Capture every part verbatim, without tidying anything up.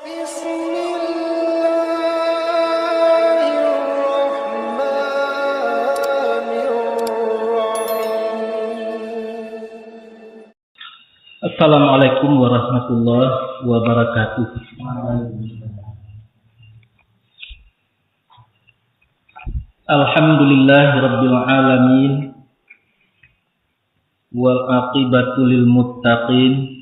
بسم الله الرحمن الرحيم. Assalamualaikum warahmatullahi wabarakatuh. Alhamdulillahirabbil alamin. Wal aqibatu lil muttaqin.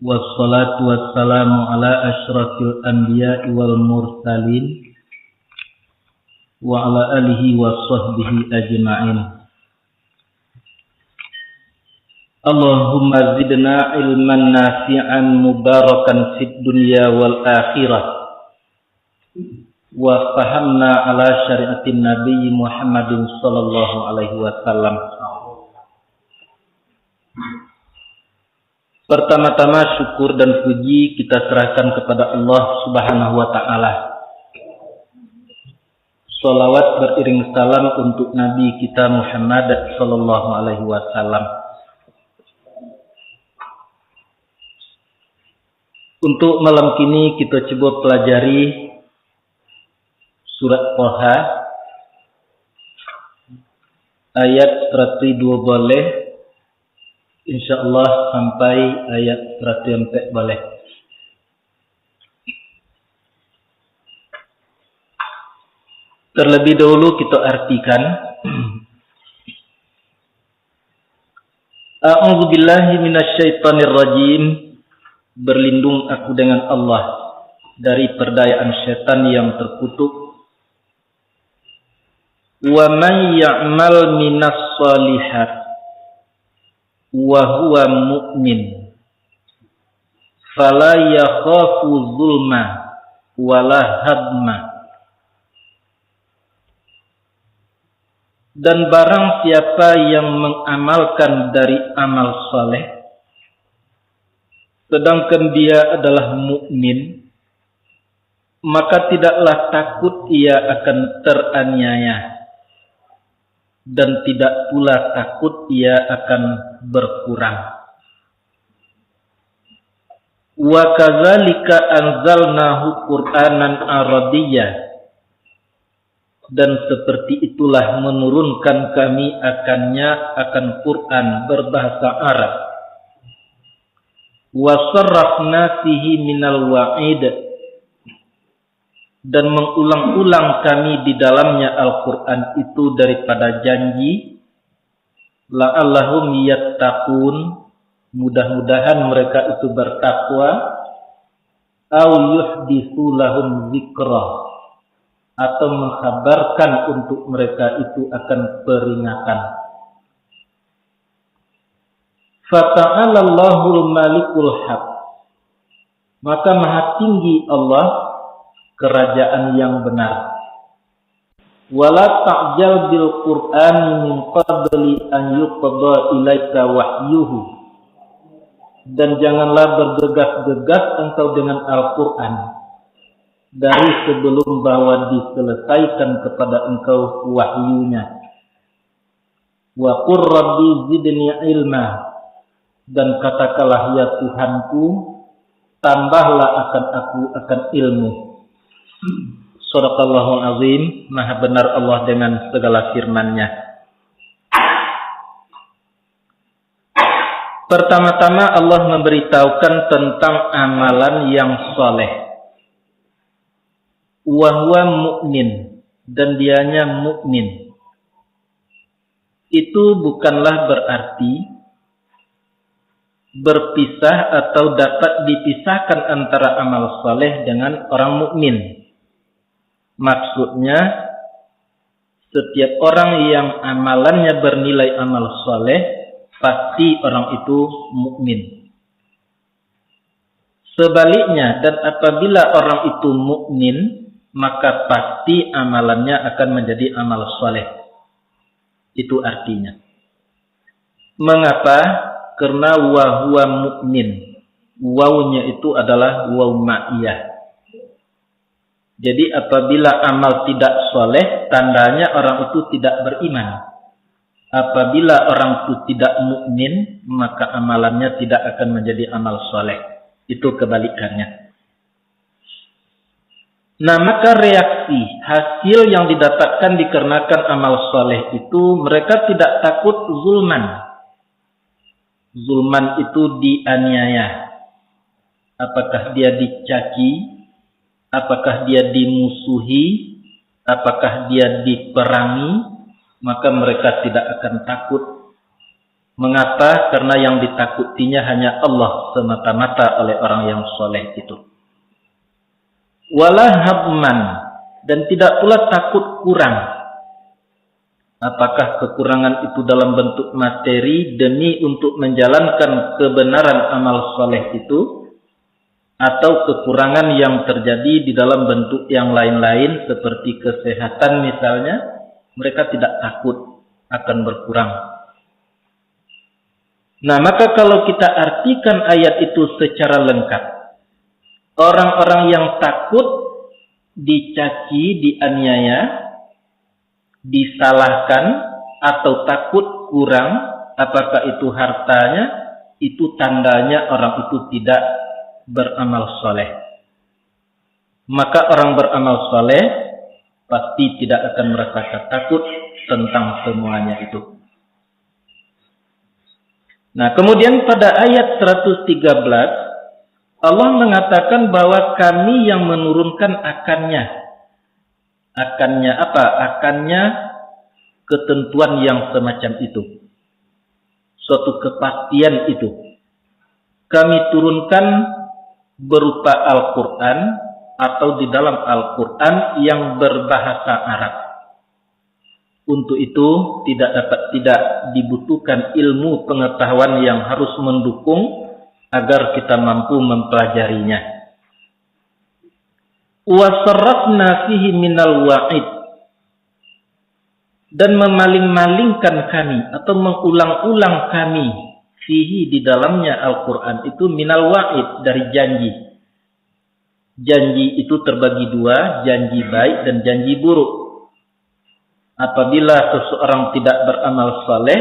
Wassalatu wassalamu ala asyrafil anbiya'i wal mursalin, wa ala alihi wa sahbihi ajma'in. Allahumma zidna ilman nafi'an mubarakan fid dunya wal akhirah. Wa fahamna ala syariatin Nabi Muhammadin sallallahu alaihi wasallam. Pertama-tama, syukur dan puji kita serahkan kepada Allah Subhanahu wa Ta'ala. Salawat beriring salam untuk Nabi kita Muhammad sallallahu alaihi wasallam. Untuk malam kini, kita cuba pelajari surat Toha, ayat saratus dua baleh, insyaallah sampai ayat saratus ampek baleh. Terlebih dahulu kita artikan, A'udzubillahi minasyaitonirrajim. Berlindung aku dengan Allah dari perdayaan setan yang terkutuk. Wa man ya'mal minas shalihat wa huwa mu'min, fala yakhafu zulma wala hadma. Dan barang siapa yang mengamalkan dari amal saleh, sedangkan dia adalah mukmin, maka tidaklah takut ia akan teraniaya, dan tidak pula takut ia akan berkurang. Wa kadzalika anzalnahu Qur'anan Arabiyya, dan seperti itulah menurunkan Kami akannya akan Quran berbahasa Arab. Wa sarrafna fihi minal wa'id, dan mengulang-ulang Kami di dalamnya Al-Quran itu daripada janji, la'allahum yattaqun, mudah-mudahan mereka itu bertakwa, au yuhditsu lahum dzikra, atau menghabarkan untuk mereka itu akan peringatan. Fata'alallahul malikul haq, maka maha tinggi Allah, kerajaan yang benar. Wala ta'jal bil Qur'ani min qabli an yuqda ilaika wahyuhu. Dan janganlah bergegas-gegas engkau dengan Al-Quran dari sebelum bahwa diselesaikan kepada engkau wahyunya. Wa qur rabbi zidni ilma, dan katakanlah, "Ya Tuhanku, tambahlah akan aku akan ilmu." Sadaqallahul azim, maha benar Allah dengan segala firman-Nya. Pertama-tama Allah memberitahukan tentang amalan yang saleh. Wa huwa mu'min, dan dianya mukmin. Itu bukanlah berarti berpisah atau dapat dipisahkan antara amal saleh dengan orang mukmin. Maksudnya, setiap orang yang amalannya bernilai amal saleh, pasti orang itu mukmin. Sebaliknya, dan apabila orang itu mukmin, maka pasti amalannya akan menjadi amal saleh. Itu artinya. Mengapa? Karena wa huwa mu'min. Wawnya itu adalah waw ma'iyah. Jadi, apabila amal tidak saleh, tandanya orang itu tidak beriman. Apabila orang itu tidak mukmin, maka amalannya tidak akan menjadi amal saleh. Itu kebalikannya. Nah, maka reaksi hasil yang didapatkan dikarenakan amal soleh itu, mereka tidak takut zulman. Zulman itu dianiaya. Apakah dia dicaci? Apakah dia dimusuhi? Apakah dia diperangi? Maka mereka tidak akan takut. Mengapa? Karena yang ditakutinya hanya Allah semata-mata oleh orang yang soleh itu. Wala hadman, dan tidak pula takut kurang. Apakah kekurangan itu dalam bentuk materi demi untuk menjalankan kebenaran amal soleh itu, atau kekurangan yang terjadi di dalam bentuk yang lain-lain seperti kesehatan misalnya, mereka tidak takut akan berkurang. Nah, maka kalau kita artikan ayat itu secara lengkap, orang-orang yang takut dicaci, dianiaya, disalahkan, atau takut kurang, apakah itu hartanya, itu tandanya orang itu tidak beramal soleh. Maka orang beramal soleh pasti tidak akan merasa takut tentang semuanya itu. Nah, kemudian pada ayat seratus tiga belas, Allah mengatakan bahwa Kami yang menurunkan akannya. Akannya apa? Akannya ketentuan yang semacam itu. Suatu kepastian itu. Kami turunkan berupa Al-Quran atau di dalam Al-Quran yang berbahasa Arab. Untuk itu, tidak dapat tidak dibutuhkan ilmu pengetahuan yang harus mendukung agar kita mampu mempelajarinya. Wa sarrafna fihi minal wa'id, dan memaling-malingkan Kami atau mengulang-ulang Kami fihi, di dalamnya Al-Quran itu, minal wa'id, dari janji. Janji itu terbagi dua, janji baik dan janji buruk. Apabila seseorang tidak beramal saleh,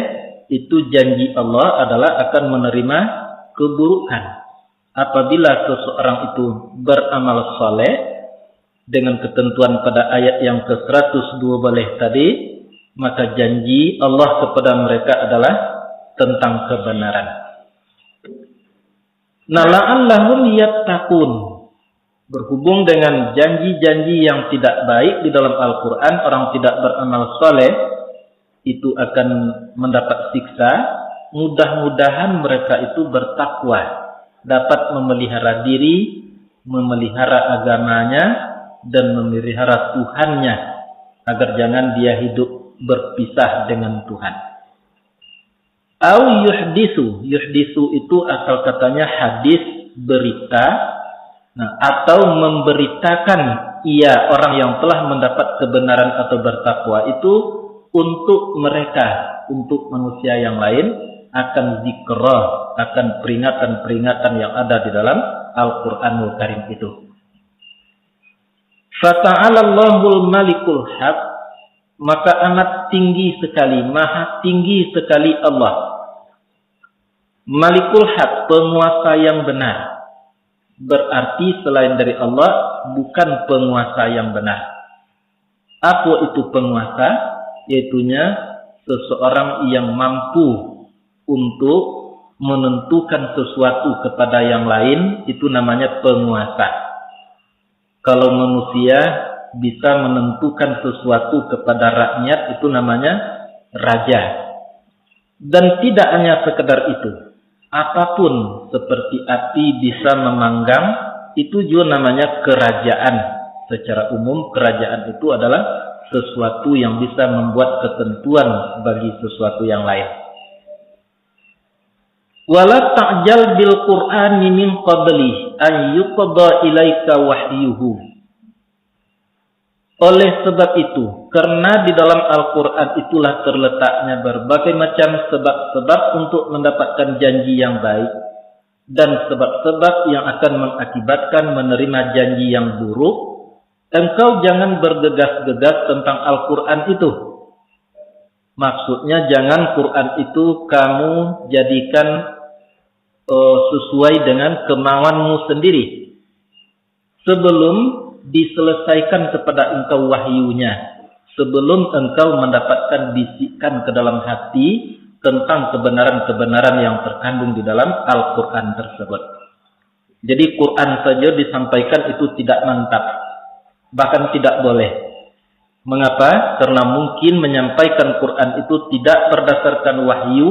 itu janji Allah adalah akan menerima keburukan. Apabila seseorang itu beramal saleh, dengan ketentuan pada ayat yang ke seratus dua belas tadi, maka janji Allah kepada mereka adalah tentang kebenaran. Nah, la'allahum yattaqun. Berhubung dengan janji-janji yang tidak baik di dalam Al-Quran, orang tidak beramal saleh, itu akan mendapat siksa, mudah-mudahan mereka itu bertakwa, dapat memelihara diri, memelihara agamanya, dan memelihara Tuhannya, agar jangan dia hidup berpisah dengan Tuhan. Au yuhdisu, yuhdisu itu asal katanya hadis, berita, nah, atau memberitakan ia orang yang telah mendapat kebenaran atau bertakwa itu untuk mereka, untuk manusia yang lain, akan zikra, akan peringatan-peringatan yang ada di dalam Al-Quranul Karim itu. Fata'alallahul malikul haq, maka amat tinggi sekali, maha tinggi sekali Allah. Malikul haq, penguasa yang benar. Berarti selain dari Allah, bukan penguasa yang benar. Apa itu penguasa? Yaitunya seseorang yang mampu untuk menentukan sesuatu kepada yang lain, itu namanya penguasa. Kalau manusia bisa menentukan sesuatu kepada rakyat, itu namanya raja. Dan tidak hanya sekedar itu, apapun seperti api bisa memanggang, itu juga namanya kerajaan. Secara umum, kerajaan itu adalah sesuatu yang bisa membuat ketentuan bagi sesuatu yang lain. Wala ta'jal bil Qur'ani min qabli an yuqda ilaika wahyuhu. Oleh sebab itu, karena di dalam Al-Quran itulah terletaknya berbagai macam sebab-sebab untuk mendapatkan janji yang baik, dan sebab-sebab yang akan mengakibatkan menerima janji yang buruk, engkau jangan bergegas-gegas tentang Al-Quran itu. Maksudnya, jangan Quran itu kamu jadikan, eh, sesuai dengan kemauanmu sendiri. Sebelum diselesaikan kepada engkau wahyunya, sebelum engkau mendapatkan bisikan ke dalam hati tentang kebenaran-kebenaran yang terkandung di dalam Al-Quran tersebut. Jadi, Quran saja disampaikan itu tidak mantap, bahkan tidak boleh. Mengapa? Karena mungkin menyampaikan Quran itu tidak berdasarkan wahyu,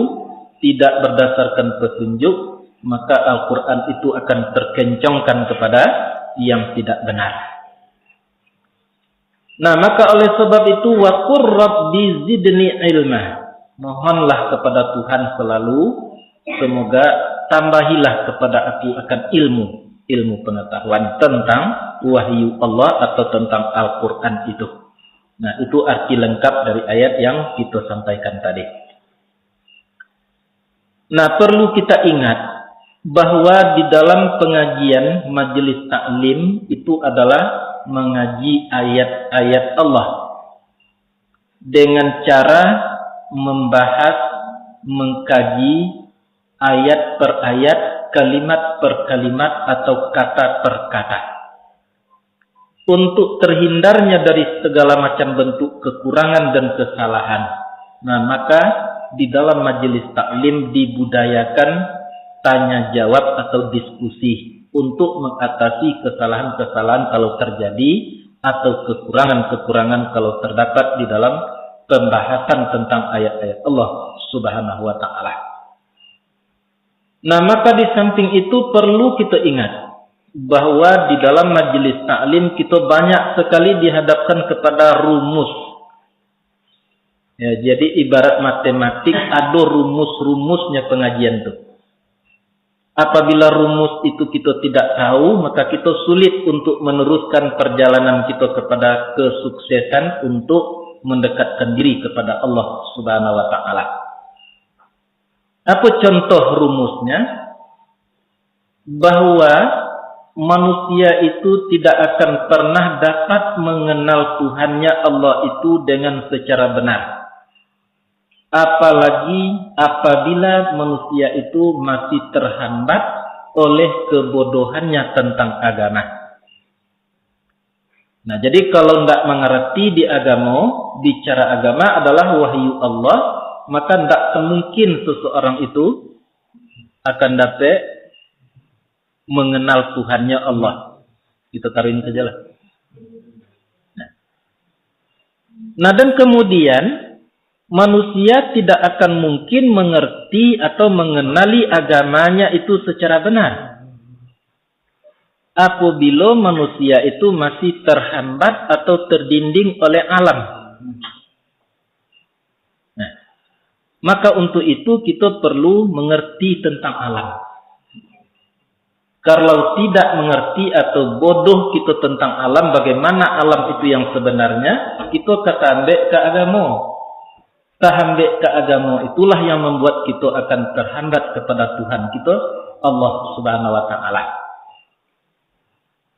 tidak berdasarkan petunjuk, maka Al-Quran itu akan terkencongkan kepada yang tidak benar. Nah, maka oleh sebab itu, wa qur rabbi zidni ilma. Mohonlah kepada Tuhan selalu, semoga tambahilah kepada aku akan ilmu, ilmu pengetahuan tentang wahyu Allah atau tentang Al-Quran itu. Nah, itu arti lengkap dari ayat yang kita sampaikan tadi. Nah, perlu kita ingat bahwa di dalam pengajian majelis taklim itu adalah mengaji ayat-ayat Allah dengan cara membahas, mengkaji ayat per ayat, kalimat per kalimat, atau kata per kata. Untuk terhindarnya dari segala macam bentuk kekurangan dan kesalahan, nah, maka di dalam majelis taklim dibudayakan tanya jawab atau diskusi untuk mengatasi kesalahan-kesalahan kalau terjadi atau kekurangan-kekurangan kalau terdapat di dalam pembahasan tentang ayat-ayat Allah Subhanahu wa Ta'ala. Nah, maka di samping itu perlu kita ingat bahwa di dalam majelis taklim kita banyak sekali dihadapkan kepada rumus. Ya, jadi ibarat matematik, ada rumus-rumusnya pengajian tu. Apabila rumus itu kita tidak tahu, maka kita sulit untuk meneruskan perjalanan kita kepada kesuksesan untuk mendekatkan diri kepada Allah Subhanahu wa Ta'ala. Apa contoh rumusnya? Bahwa manusia itu tidak akan pernah dapat mengenal Tuhannya Allah itu dengan secara benar. Apalagi apabila manusia itu masih terhambat oleh kebodohannya tentang agama. Nah, jadi kalau ndak mengerti di agama, bicara agama adalah wahyu Allah, maka ndak mungkin seseorang itu akan dapat mengenal Tuhannya Allah. Kita taruhin sajalah. Nah. Nah, dan kemudian manusia tidak akan mungkin mengerti atau mengenali agamanya itu secara benar. Apabila manusia itu masih terhambat atau terdinding oleh alam. Nah, maka untuk itu kita perlu mengerti tentang alam. Kalau tidak mengerti atau bodoh kita tentang alam, bagaimana alam itu yang sebenarnya, kita ka tambek ka agama. Tahambek ka agama itulah yang membuat kita akan terhambat kepada Tuhan kita, Allah Subhanahu wa Ta'ala.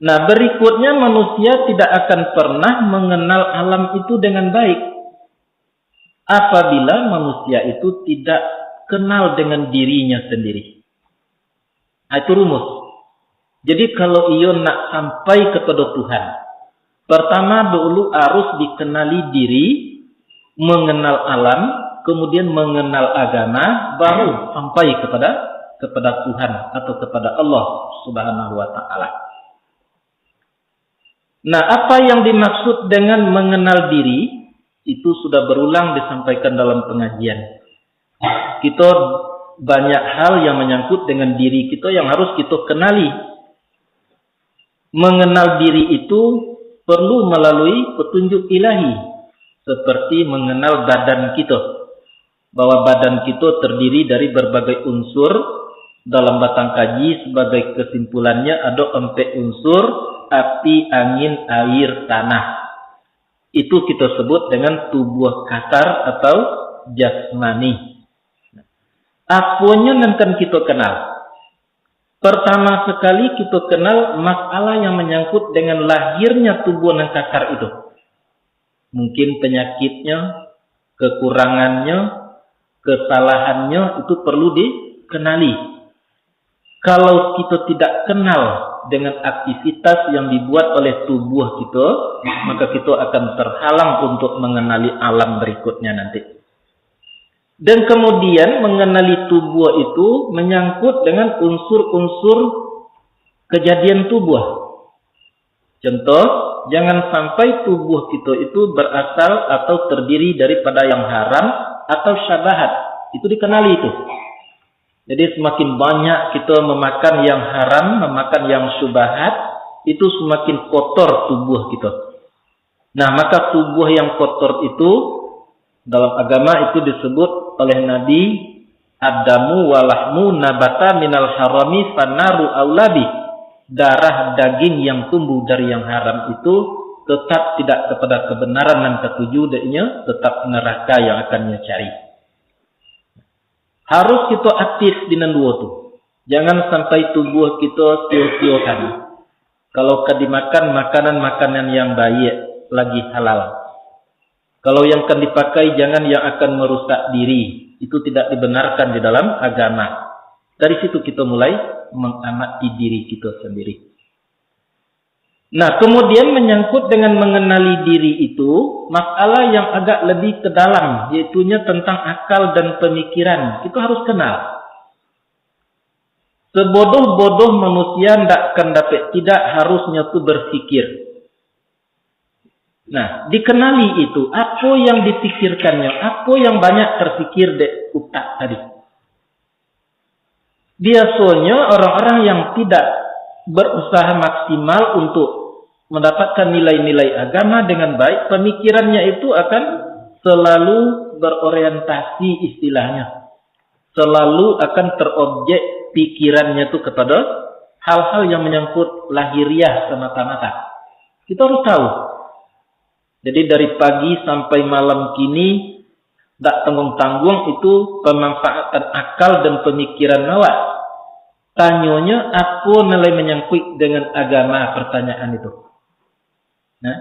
Nah, berikutnya manusia tidak akan pernah mengenal alam itu dengan baik apabila manusia itu tidak kenal dengan dirinya sendiri. Nah, itu rumus. Jadi, kalau iyo nak sampai kepada Tuhan, pertama dulu harus dikenali diri, mengenal alam, kemudian mengenal agama, baru sampai kepada kepada Tuhan atau kepada Allah Subhanahu wa Ta'ala. Nah, apa yang dimaksud dengan mengenal diri, itu sudah berulang disampaikan dalam pengajian. Kita banyak hal yang menyangkut dengan diri kita yang harus kita kenali. Mengenal diri itu perlu melalui petunjuk ilahi, seperti mengenal badan kita, bahwa badan kita terdiri dari berbagai unsur. Dalam batang kaji, sebagai kesimpulannya, ada empat unsur: api, angin, air, tanah. Itu kita sebut dengan tubuh kasar atau jasmani. Aponyo nan kan kita kenal? Pertama sekali kita kenal masalah yang menyangkut dengan lahirnya tubuh nan kasar itu. Mungkin penyakitnya, kekurangannya, kesalahannya itu perlu dikenali. Kalau kita tidak kenal dengan aktivitas yang dibuat oleh tubuh kita, maka kita akan terhalang untuk mengenali alam berikutnya nanti. Dan kemudian, mengenali tubuh itu menyangkut dengan unsur-unsur kejadian tubuh. Contoh, jangan sampai tubuh kita itu berasal atau terdiri daripada yang haram atau syabahat. Itu dikenali itu. Jadi, semakin banyak kita memakan yang haram, memakan yang syubhat, itu semakin kotor tubuh kita. Nah, maka tubuh yang kotor itu, dalam agama itu disebut oleh Nabi, "Ad-damu wa lahmu nabata minal harami fannaru aula bih." Darah daging yang tumbuh dari yang haram itu tetap tidak kepada kebenaran nan katuju, dek inyo tetap neraka yang akan inyo cari. Harus kita aktif di nan duo tu. Jangan sampai tubuh kita sio-siokan. Kalau ka dimakan, makanan-makanan yang baik, lagi halal. Kalau yang kan dipakai, jangan yang akan merusak diri. Itu tidak dibenarkan di dalam agama. Dari situ kita mulai mengamati diri kita sendiri. Nah, kemudian menyangkut dengan mengenali diri itu, masalah yang agak lebih ke dalam, yaitunya tentang akal dan pemikiran. Itu harus kenal. Sebodoh-bodoh manusia ndak akan dapek tidak harusnya tu berpikir. Nah, dikenali itu, apa yang dipikirkannya, apa yang banyak terpikir dek utak tadi. Biasanya orang-orang yang tidak berusaha maksimal untuk mendapatkan nilai-nilai agama dengan baik, pemikirannya itu akan selalu berorientasi, istilahnya, selalu akan terobjek pikirannya tu kepada hal-hal yang menyangkut lahiriah semata-mata. Kita harus tahu. Jadi, dari pagi sampai malam kini, dak tangguang-tangguang itu pemanfaatan akal dan pemikiran awak. Tanyonyo, apo nan lai manyangkuik dengan agama, pertanyaan itu? Nah,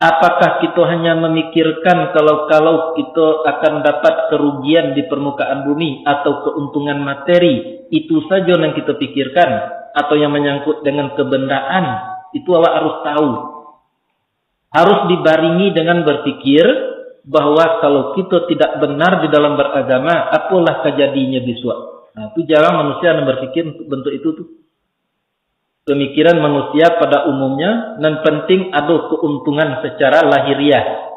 apakah kita hanya memikirkan kalau-kalau kita akan dapat kerugian di permukaan bumi atau keuntungan materi, itu saja yang kita pikirkan, atau yang menyangkut dengan kebenaran, itu awak harus tahu. Harus dibaringi dengan berpikir bahwa kalau kita tidak benar di dalam beragama, apolah kajadinya bisuak. Nah, tu jarang manusia nan berpikir untuk bentuk itu tu. Pemikiran manusia pada umumnya, nan penting ado keuntungan secara lahiriah.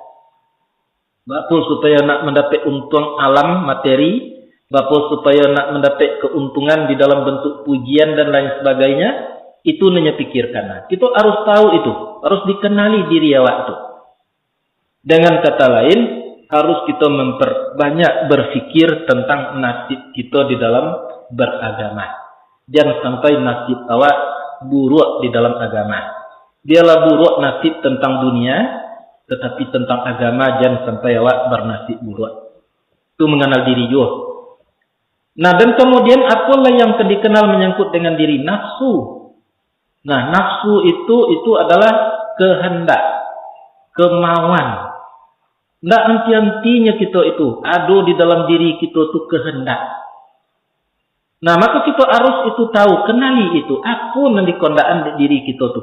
Baa supayo nak mandapek untuang alam materi, baa supayo nak mandapek keuntungan di dalam bentuk pujian dan lain sebagainya, itu nan nyo pikirkan. Nah, kito harus tahu itu, harus dikenali diri awak tu. Dengan kata lain, harus kito memperbanyak berpikir tentang nasib kito di dalam beragama. Jan sampai nasib awak buruak di dalam agama. Bialah buruak nasib tentang dunia, tetapi tentang agama jan sampai awak bernasib buruak. Tu mengenal diri juo. Nah, dan kemudian apolah yang ka dikenal menyangkut dengan diri? Nafsu. Nah, nafsu itu, itu adalah kehendak, kemauan. Ndak anti-antinyo kito itu, ado di dalam diri kito tu kehendak. Nah, maka kito harus itu tahu, kenali itu, apo nan dikendakan dek diri kito tu.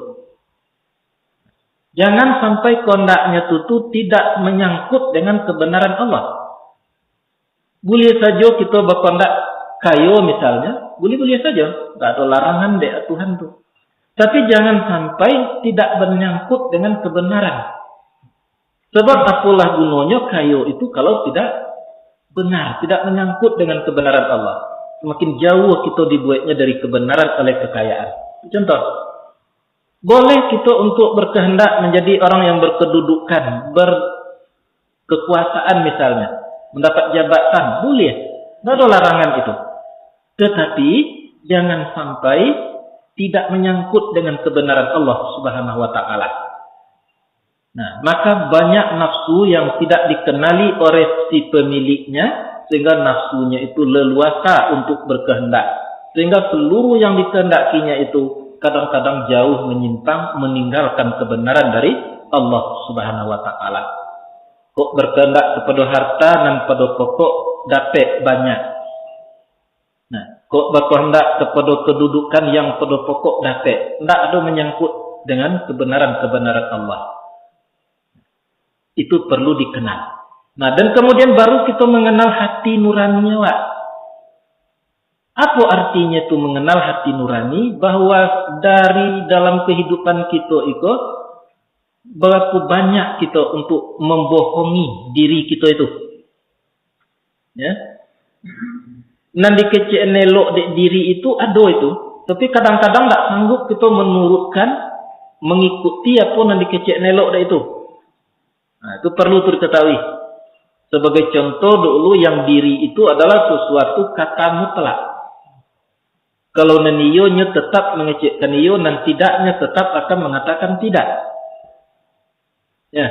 Jangan sampai kendaknyo tu, tu tidak menyangkut dengan kebenaran Allah. Buliah sajo kito bakendak kayo misalnyo, buliah-buliah sajo, ndak ado larangan dek Tuhan tu. Tapi jangan sampai tidak menyangkut dengan kebenaran. Sebab apolah gunonyo kayo itu kalau tidak benar, tidak menyangkut dengan kebenaran Allah? Semakin jauh kito dibueknyo dari kebenaran oleh kekayaan. Contoh, boleh kito untuk berkehendak menjadi orang yang berkedudukan, berkekuasaan misalnya, mendapat jabatan, boleh. Ndak ado larangan itu. Tetapi, jangan sampai tidak menyangkut dengan kebenaran Allah Subhanahu wa Ta'ala. Nah, maka banyak nafsu yang tidak dikenali oleh si pemiliknya, sehingga nafsunya itu leluasa untuk berkehendak, sehingga seluruh yang dikehendakinya itu kadang-kadang jauh menyimpang, meninggalkan kebenaran dari Allah Subhanahu wa Ta'ala. Kok berkehendak kepada harta nan pada pokok dapek banyak. Nah, Kok bakahandak kapado kadudukan yang pado pokok dapek, ndak ado manyangkut dengan kebenaran-kebenaran Allah. Itu perlu dikenal. Nah, dan kemudian baru kita mengenal hati nurani awak. Apa artinya tu mengenal hati nurani? Bahwa dari dalam kehidupan kita itu, berapa banyak kita untuk membohongi diri kita itu. Ya. Nan dikecek elok dek diri itu ado itu, tapi kadang-kadang tak sanggup kita menurutkan, mengikuti apa nan dikecek elok dek itu. Nah, itu perlu tu diketahui. Sebagai contoh dulu, yang diri itu adalah sesuatu kata mutlak. Kalau nan iyo, nyo tetap mangecekkan iyo, nan tidaknya tetap akan mengatakan tidak. Ya.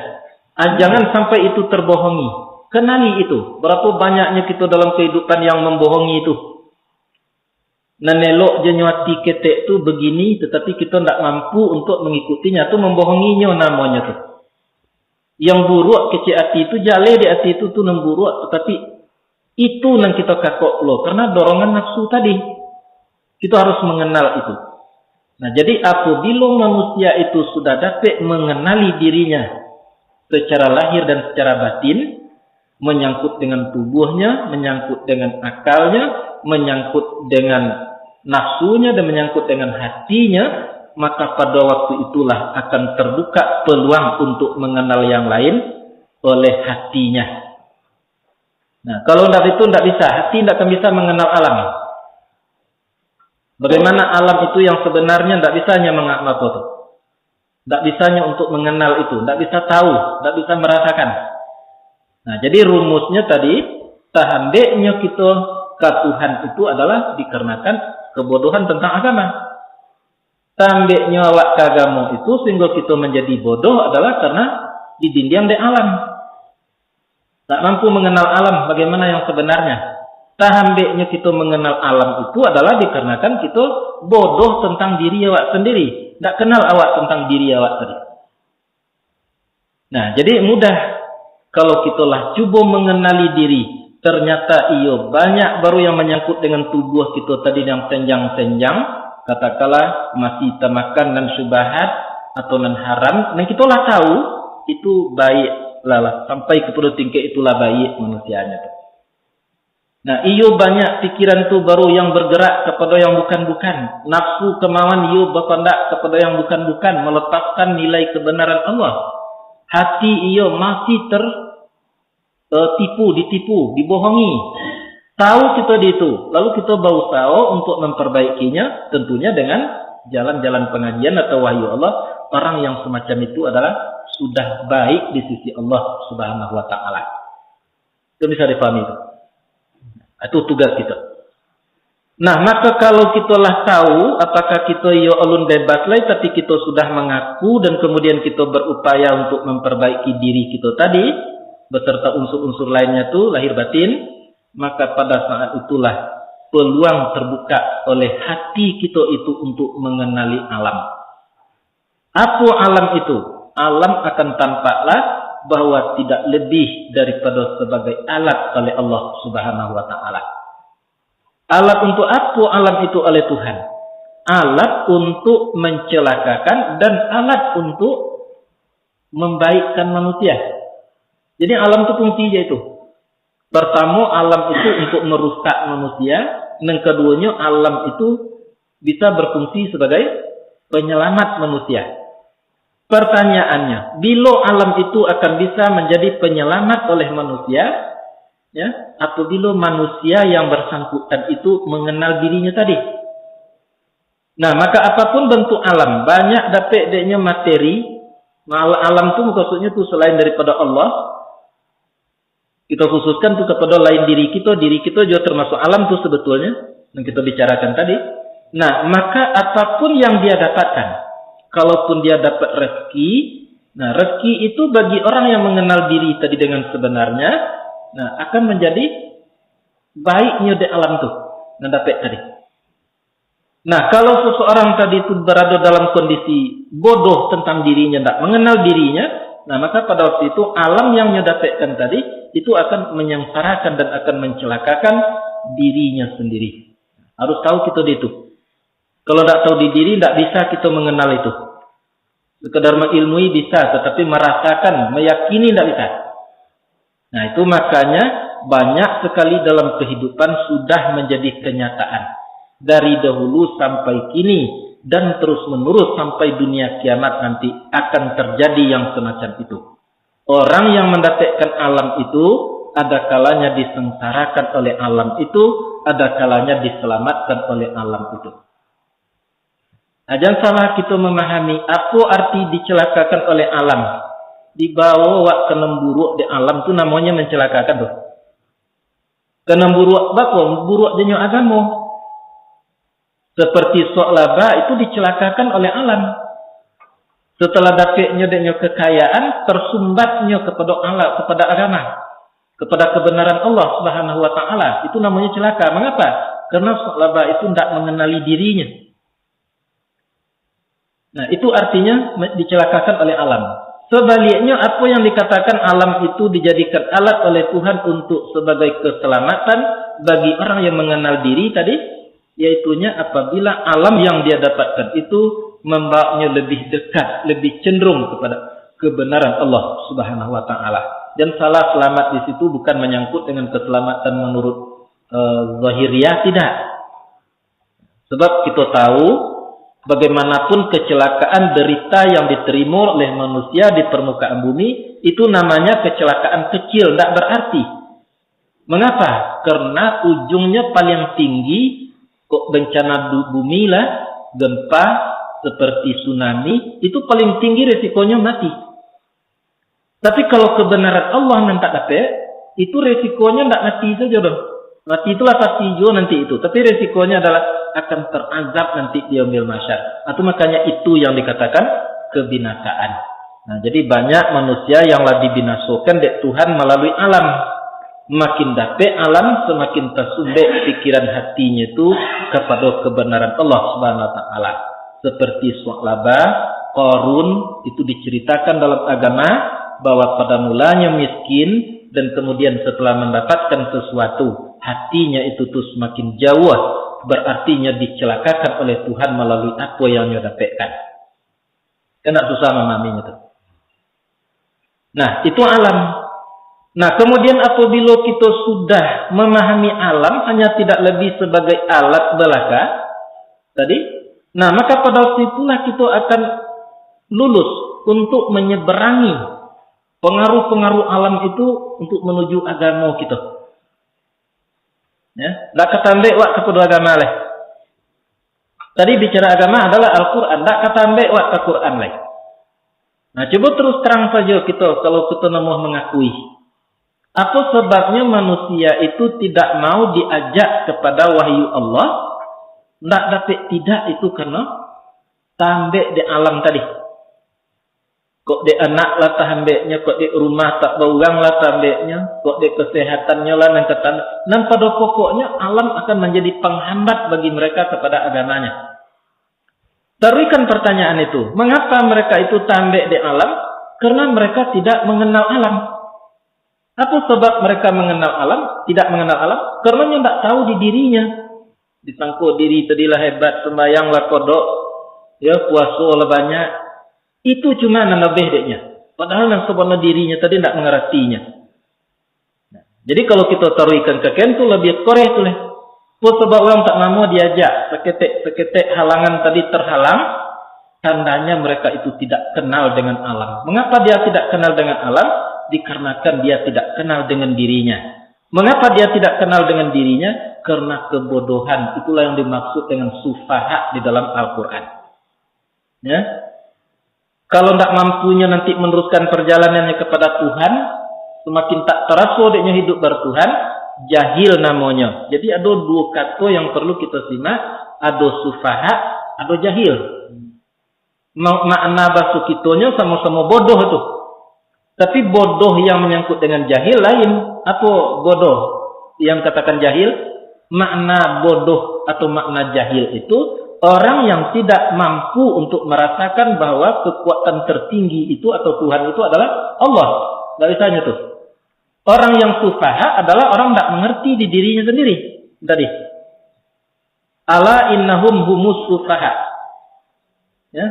Ah, jangan sampai itu terbohongi. Kenali itu. Berapa banyaknya kita dalam kehidupan yang membohongi itu. Nan elok je nyo ati ketek tu begini, tetapi kita ndak mampu untuk mengikutinya, tu membohonginyo namonyo tu. Yang buruak kecek ati tu, jaleh dek ati tu, tu nan buruak, tetapi itu nan kita kakok pulo, karena dorongan nafsu tadi. Kita harus mengenal itu. Nah, jadi apabila manusia itu sudah dapek mengenali dirinya secara lahir dan secara batin, menyangkut dengan tubuhnya, menyangkut dengan akalnya, menyangkut dengan nafsunya, dan menyangkut dengan hatinya, maka pada waktu itulah akan terbuka peluang untuk mengenal yang lain oleh hatinya. Nah, kalau ndak itu, ndak bisa. Hati ndak akan bisa mengenal alam. Bagaimana alam itu yang sebenarnya, ndak bisa nyo manga-, apa tu? Ndak bisa nyo untuk mengenal itu, ndak bisa tahu, ndak bisa merasakan. Nah, jadi rumusnya tadi, tahambeknyo kita ka Tuhan itu adalah dikarenakan kebodohan tentang agama. Tahambeknyo awak ka agamo itu sehingga kita menjadi bodoh adalah karena didindiang dek alam. Tak mampu mengenal alam bagaimana yang sebenarnya. Tahambeknyo kita mengenal alam itu adalah dikarenakan kita bodoh tentang diri awak sendiri. Ndak kenal awak tentang diri awak tadi. Nah, jadi mudah kalau kita lah cubo mengenali diri. Ternyata iyo, banyak baru yang menyangkut dengan tubuh kita tadi yang senjang-senjang. Katakanlah masih tamakan nan syubhat atau nan haram. Nan kita lah tahu, itu baik lah, lah. Sampai kepada tingkat itulah baik manusianya tu. Nah, iyo banyak pikiran tu baru yang bergerak kepada yang bukan-bukan. Nafsu kemauan iyo bakandak kepada yang bukan-bukan, melepaskan nilai kebenaran Allah. Hati iyo masih ter-, tertipu, ditipu, dibohongi. Tahu kita di itu, lalu kita berusaha untuk memperbaikinya, tentunya dengan jalan-jalan pengajian atau wahyu Allah. Orang yang semacam itu adalah sudah baik di sisi Allah Subhanahu wa Ta'ala. Itu bisa dipahami tu. Itu tugas kita. Nah, maka kalau kita lah tahu, apakah kita iyo alun bebas lai, tapi kita sudah mengaku dan kemudian kita berupaya untuk memperbaiki diri kita tadi, beserta unsur-unsur lainnya tu, lahir batin, maka pada saat itulah peluang terbuka oleh hati kita itu untuk mengenali alam. Apo alam itu? Alam akan tampaklah bahwa tidak lebih daripada sebagai alat oleh Allah Subhanahu wa Ta'ala. Alat untuk apo alam itu oleh Tuhan? Alat untuk mencelakakan dan alat untuk membaikkan manusia. Jadi alam tu fungsi je itu. Pertamo, alam itu untuk merusak manusia. Yang keduonyo, alam itu bisa berfungsi sebagai penyelamat manusia. Pertanyaannya, bilo alam itu akan bisa menjadi penyelamat oleh manusia? Ya, apabila manusia yang bersangkutan itu mengenal dirinya tadi. Nah, maka apapun bentuk alam, banyak dapek deknyo materi, mal-, alam tu maksudnya tu selain daripada Allah, kita khususkan tu kepada lain diri kita, diri kita juga termasuk alam tu sebetulnya, yang kita bicarakan tadi. Nah, maka apapun yang dia dapatkan, kalaupun dia dapat rezeki, nah, rezeki itu bagi orang yang mengenal diri tadi dengan sebenarnya, nah, akan menjadi baiknya di alam tu, yang dapat tadi. Nah, kalau seseorang tadi itu berada dalam kondisi bodoh tentang dirinya, tidak mengenal dirinya, nah, maka pada waktu itu alam yang dia dapatkan tadi itu akan menyengsarakan dan akan mencelakakan dirinya sendiri. Harus tahu kita di itu. Kalau ndak tahu di diri, ndak bisa kita mengenal itu. Sekedar mengilmui bisa, tetapi merasakan, meyakini ndak bisa. Nah, itu makanya banyak sekali dalam kehidupan sudah menjadi kenyataan. Dari dahulu sampai kini, dan terus-menerus sampai dunia kiamat nanti akan terjadi yang semacam itu. Orang yang mendapatkan alam itu, ada kalanya disengsarakan oleh alam itu, ada kalanya diselamatkan oleh alam itu. Nah, jan salah kita memahami, apa arti dicelakakan oleh alam. Dibawa wak ka nan buruak di alam tu namanya mencelakakan tu. Ka nan buruak bako? Buruak janyo agamo. Seperti Sa'labah itu dicelakakan oleh alam. Setelah dapeknyo denyo kekayaan, tersumbatnyo kepada alam, kepada agama, kepada kebenaran Allah Subhanahu wa Ta'ala. Itu namanya celaka. Mengapa? Karena Sa'labah itu ndak mengenali dirinya. Nah, itu artinya me- dicelakakan oleh alam. Sebaliknya, apa yang dikatakan alam itu dijadikan alat oleh Tuhan untuk sebagai keselamatan bagi orang yang mengenal diri tadi, yaitunya apabila alam yang dia dapatkan itu membawanya lebih dekat, lebih cenderung kepada kebenaran Allah Subhanahu wa Ta'ala. Dan salah selamat di situ bukan menyangkut dengan keselamatan menurut eh, zahiriah, tidak. Sebab kita tahu, bagaimanapun kecelakaan, derita yang diterima oleh manusia di permukaan bumi, itu namanya kecelakaan kecil, ndak berarti. Mengapa? Karena ujungnya paling tinggi, kok bencana du- bumi lah, gempa, seperti tsunami, itu paling tinggi resikonya mati. Tapi kalau kebenaran Allah nan tak dapek, itu resikonya ndak mati saja doh. Mati itulah pasti juo nanti itu. Tapi resikonya adalah akan terazab nanti di yaumil mahsyar. Nah, itu makanya itu yang dikatakan kebinasaan. Nah, jadi banyak manusia yang lah dibinasokan dek Tuhan malalui alam. Makin dapek alam, semakin tasumbek pikiran hatinyo tu kapada kebenaran Allah Subhanahu wa Ta'ala. Seperti Sa'labah, Qarun, itu diceritakan dalam agama bahwa pada mulanya miskin dan kemudian setelah mendapatkan sesuatu, hatinya itu tu semakin jauh, berartinya dicelakakan oleh Tuhan malalui apa yang nyo dapekkan. Kan ndak susah mamahaminyo tu. Nah, itu alam. Nah, kemudian apabila kita sudah memahami alam hanya tidak lebih sebagai alat belaka tadi, nah, maka pada waktu itulah kita akan lulus untuk menyeberangi pengaruh-pengaruh alam itu untuk menuju agama kita. Ya, ndak katambek wak kepada agama leh. Tadi bicara agama adalah Al-Quran, ndak katambek wak ka Quran leh. Nah, cuba terus terang saja kita, kalau kita namuah mengakui. Apa sebabnya manusia itu tidak mau diajak kepada wahyu Allah? Ndak dapek tidak itu karena tambek di alam tadi. Kok dek anak lah tahambeknyo, kok dek rumah tak baurang lah tahambeknyo, kok dek kesehatannya lah nan katan-, nan pada pokoknya alam akan menjadi penghambat bagi mereka kepada agamanya. Taruihkan pertanyaan itu, mengapa mereka itu tambek di alam? Karena mereka tidak mengenal alam. Apa sebab mereka mengenal alam, tidak mengenal alam? Karena nyo ndak tahu di dirinya. Disangko diri tadi lah hebat, sembayang lah kodok, ya, puaso lah banyak. Itu cuma nan lebih deknya. Padahal nan sebenar dirinya tadi ndak mengertinya. Nah, jadi kalau kita taruihkan ka ken tu lebih koreh tu leh. Apa sebab urang tak namo diajak, saketek-saketek halangan tadi terhalang, tandanya mereka itu tidak kenal dengan alam. Mengapa dia tidak kenal dengan alam? Dikarenakan dia tidak kenal dengan dirinya. Mengapa dia tidak kenal dengan dirinya? Karena kebodohan. Itulah yang dimaksud dengan sufaha di dalam Al-Quran. Ya. Kalau ndak mampunyo nanti meneruskan perjalanannya kepada Tuhan, semakin tak teraso deknyo hidup bertuhan, jahil namonyo. Jadi, ado duo kato yang perlu kita simak, ado sufaha, ado jahil. Ma-, makna baso kitonyo samo-samo bodoh tu. Tapi bodoh yang menyangkut dengan jahil lain. Apo bodoh yang katakan jahil? Makna bodoh atau makna jahil itu orang yang tidak mampu untuk merasakan bahwa kekuatan tertinggi itu atau Tuhan itu adalah Allah. Nggak bisanya tu. Orang yang sufaha adalah orang nggak mengerti di dirinya sendiri. Tadi. Ala innahum humus sufaha. Ya.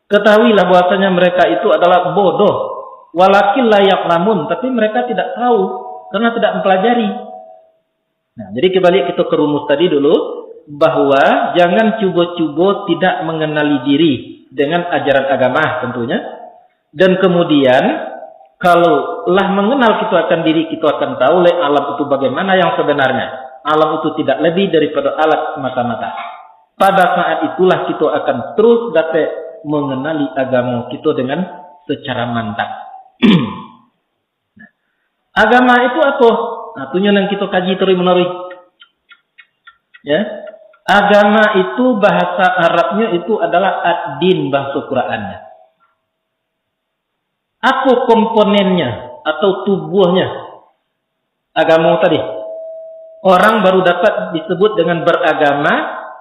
Ketahuilah bahwasanya mereka itu adalah bodoh. Walakin la ya'lamun, tapi mereka tidak tahu karena tidak mempelajari. Nah, jadi kembali kita ke rumus tadi dulu, bahwa jangan cubo-cubo tidak mengenali diri dengan ajaran agama tentunya. Dan kemudian, kalau lah mengenal kita akan diri, kita akan tahu leh alam itu bagaimana yang sebenarnya. Alam itu tidak lebih daripada alat semata-mata. Pada saat itulah kita akan terus dapat mengenali agama kita dengan secara mantap. Agama itu apa? Nah, tu nyo nan kita kaji terus menerus. Ya. Agama itu bahasa Arabnya itu adalah ad-din, bahasa Qurannya. Apa komponennya atau tubuhnya agama tadi? Orang baru dapat disebut dengan beragama,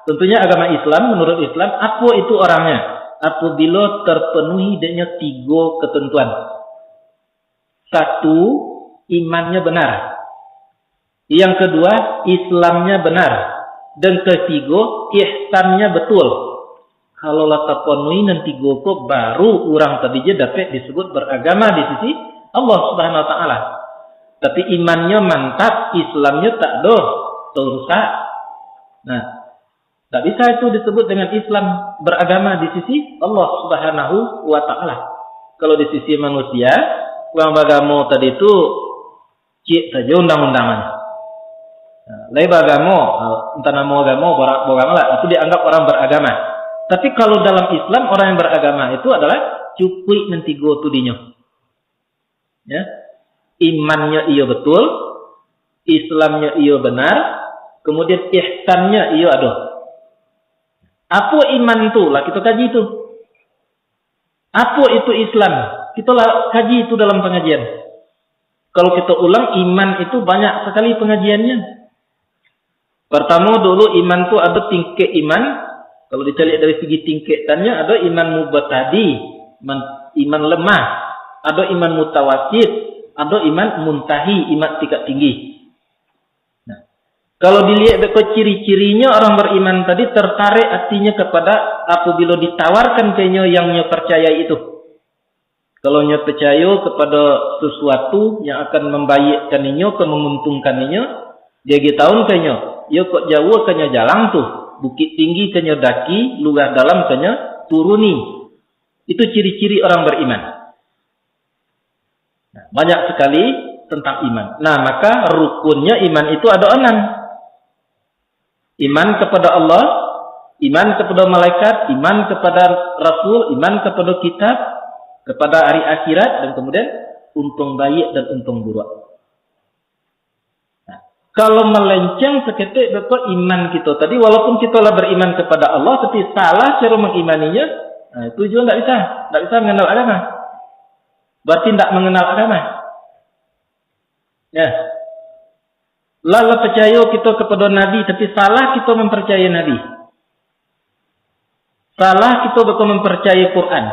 tentunya agama Islam, menurut Islam, apa itu orangnya? Apabila terpenuhi denyo tiga ketentuan. Satu, imannya benar. Yang kedua, Islamnya benar. Dan ketiga, ihsannya betul. Kalau lah tapanuhi nan tigo ko, baru urang tadi je dapek disebut beragama di sisi Allah Subhanahu Wa Taala. Tapi imannya mantap, Islamnya tak doh, tak rusak. Nah, tak bisa itu disebut dengan Islam, beragama di sisi Allah Subhanahu Wa Taala. Kalau di sisi manusia, urang bagamo tadi tu ciek saja undang-undangnya. Nah, lai bagamo, entah namo agamo, orang, orang lah, itu dianggap orang beragama. Tapi kalau dalam Islam, orang yang beragama itu adalah cukuik nan tigo tu dinyo. Ya. Imannya iyo betul, Islamnya iyo benar, kemudian ihsannya iyo ado. Apa iman tu? Lah kita kaji tu. Apa itu Islam? Kita lah kaji itu dalam pengajian. Kalau kita ulang, iman itu banyak sekali pengajiannya. Pertama dulu, iman tu ada tingkek iman. Kalau dicari dari segi tingketannya, ada iman mubtadi, iman, iman lemah, ada iman mutawasit, ada iman muntahi, iman tingkat tinggi. Nah, kalau dilihat beko ciri-cirinya, orang beriman tadi tertarik hatinya kepada apabila ditawarkan ka inyo yang nyo percayai itu. Kalau nyo percayo kepada sesuatu yang akan mambaikkan inyo, ka menguntungkan inyo, diagih taun ka inyo, iyo kok jauah ka nyo jalang tu, bukik tinggi ka nyo daki, lurah dalam ka nyo turuni. Itu ciri-ciri orang beriman. Nah, banyak sekali tentang iman. Nah, maka rukunnya iman itu ada enam. Iman kepada Allah, iman kepada malaikat, iman kepada Rasul, iman kepada kitab, kepada hari akhirat, dan kemudian untung baik dan untung buruk. Nah, kalau melenceng saketek beko iman kita tadi, walaupun kita lah beriman kepada Allah, tapi salah cara mengimaninya, nah, itu juga ndak bisa, ndak bisa mengenal agama. Berarti ndak mengenal agama. Ya. Lah, lah percayo kita kepada Nabi, tapi salah kita mempercayai Nabi. Salah kita beko mempercayai Quran.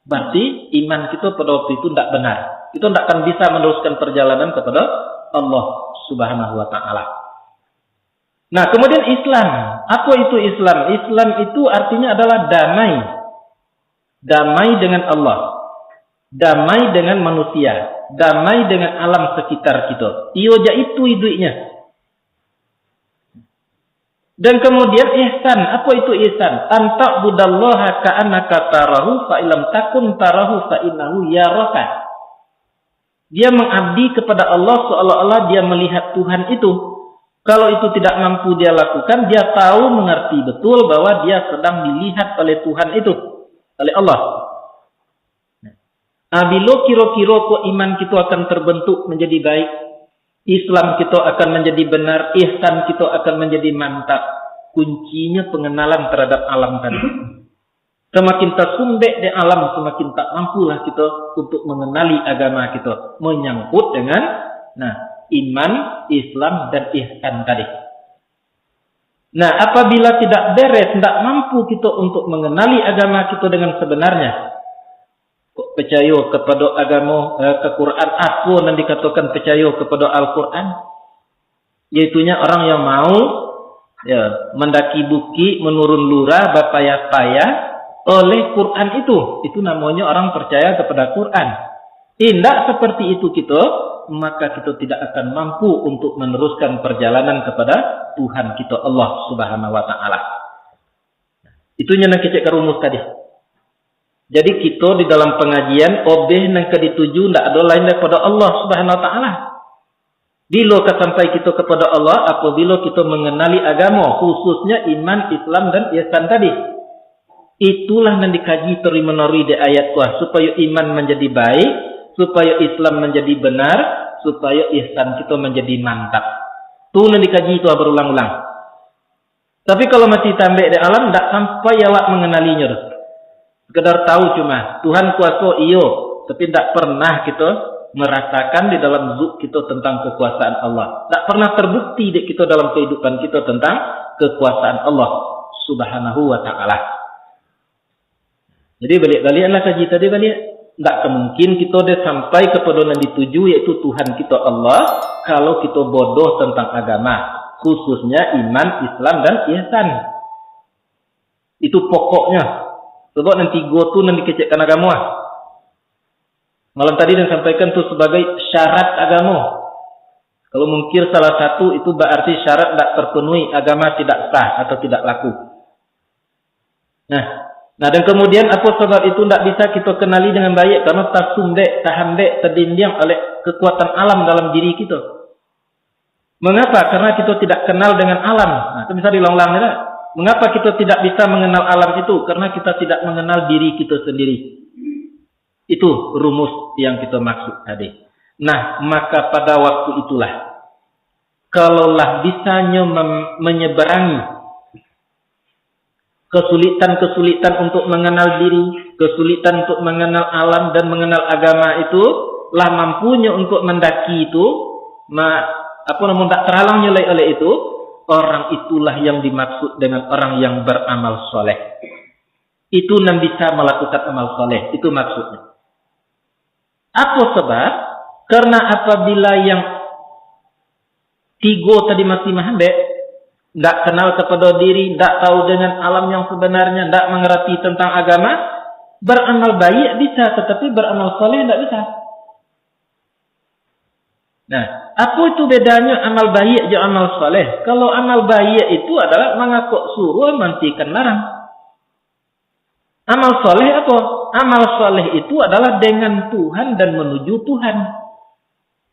Berarti iman kita pada waktu itu ndak benar. Kita ndak akan bisa meneruskan perjalanan kepada Allah Subhanahu Wa Taala. Nah, kemudian Islam. Apa itu Islam? Islam itu artinya adalah damai. Damai dengan Allah. Damai dengan manusia. Damai dengan alam sekitar kita. Iyo ja itu iduiknya. Dan kemudian ihsan. Apa itu ihsan? An ta'budallaha ka'annaka tarahu, fa illam takun tarahu, fa innahu yaraka. Dia mengabdi kepada Allah seolah-olah dia melihat Tuhan itu. Kalau itu tidak mampu dia lakukan, dia tahu, mengerti betul bahwa dia sedang dilihat oleh Tuhan itu, oleh Allah. Nah, bilo kiro-kiro ko iman kita akan terbentuk menjadi baik, Islam kita akan menjadi benar, ihsan kita akan menjadi mantap. Kuncinya pengenalan terhadap alam tadi. Semakin tasumbek di alam, semakin tak mampulah kita untuk mengenali agama kita menyangkut dengan, nah, iman, Islam, dan ihsan tadi. Nah, apabila tidak beres, tidak mampu kita untuk mengenali agama kita dengan sebenarnya, kok percaya kepada agama, eh, ke Quran, apa yang dikatakan percaya kepada Al-Quran? Yaitunya orang yang mau Ya, mandaki bukik, menurun lurah, bapayah-payah oleh Quran itu. Itu namanya orang percaya kepada Quran. Indak seperti itu kita, maka kita tidak akan mampu untuk meneruskan perjalanan kepada Tuhan kita, Allah Subhanahu wa Ta'ala. Itu nyo nan kecek ka rumus tadi. Jadi, kita di dalam pengajian, obeh nan ka dituju ndak ado lain daripada Allah Subhanahu wa Ta'ala. Bilo ka sampai kita kepada Allah? Apabila kita mengenali agama, khususnya iman, Islam, dan ihsan tadi. Itulah nan dikaji terus-menerus di ayat tu, supayo iman manjadi baik, supayo Islam manjadi benar, supayo ihsan kita manjadi mantap. Tu nan dikaji tu berulang-ulang. Tapi kalau masih tambek di alam, ndak sampai awak mengenalinyo tu. Sekedar tahu cuma, Tuhan kuaso iyo, tapi ndak pernah kita merasakan di dalam zuk kita tentang kekuasaan Allah. Ndak pernah terbukti dek kita dalam kehidupan kita tentang kekuasaan Allah Subhanahu wa Ta'ala. Jadi, baliak-baliaklah kaji tadi baliak. Ndak ka mungkin kita deh sampai kepada nan dituju, yaitu Tuhan kita Allah, kalau kita bodoh tentang agama, khususnya iman, Islam, dan ihsan. Itu pokoknya. Sebab nan tigo tu nan dikecekkan agama. Malam tadi den sampaikan tu sebagai syarat agama. Kalau mungkir salah satu, itu berarti syarat ndak terpenuhi, agama tidak sah atau tidak laku. Nah, nah, dan kemudian, apa sebab itu ndak bisa kita kenali dengan baik? Karena tasumbek, tahambek, tadindiang oleh kekuatan alam dalam diri kita. Mengapa? Karena kita tidak kenal dengan alam. Nah, itu bisa diulang-ulang, ya tak? Mengapa kita tidak bisa mengenal alam itu? Karena kita tidak mengenal diri kita sendiri. Itu rumus yang kita maksud tadi. Nah, maka pada waktu itulah, kalaulah bisanyo mem-, menyeberangi kesulitan-kesulitan untuk mengenal diri, kesulitan untuk mengenal alam dan mengenal agama itu, lah mampunyo untuk mendaki itu, ma-, apa namo, tak terhalangnyo lai oleh itu, orang itulah yang dimaksud dengan orang yang beramal soleh. Itu nan bisa melakukan amal soleh, itu maksudnya. Apa sebab? Karena apabila yang tigo tadi masih mahambek, ndak kenal kepada diri, ndak tahu dengan alam yang sebenarnya, ndak mengerti tentang agama, beramal baik bisa, tetapi beramal soleh ndak bisa. Nah, apa itu bedanya amal baik jo amal soleh? Kalau amal baik itu adalah mangakok suruah, mantikan larang. Amal soleh apa? Amal soleh itu adalah dengan Tuhan dan menuju Tuhan.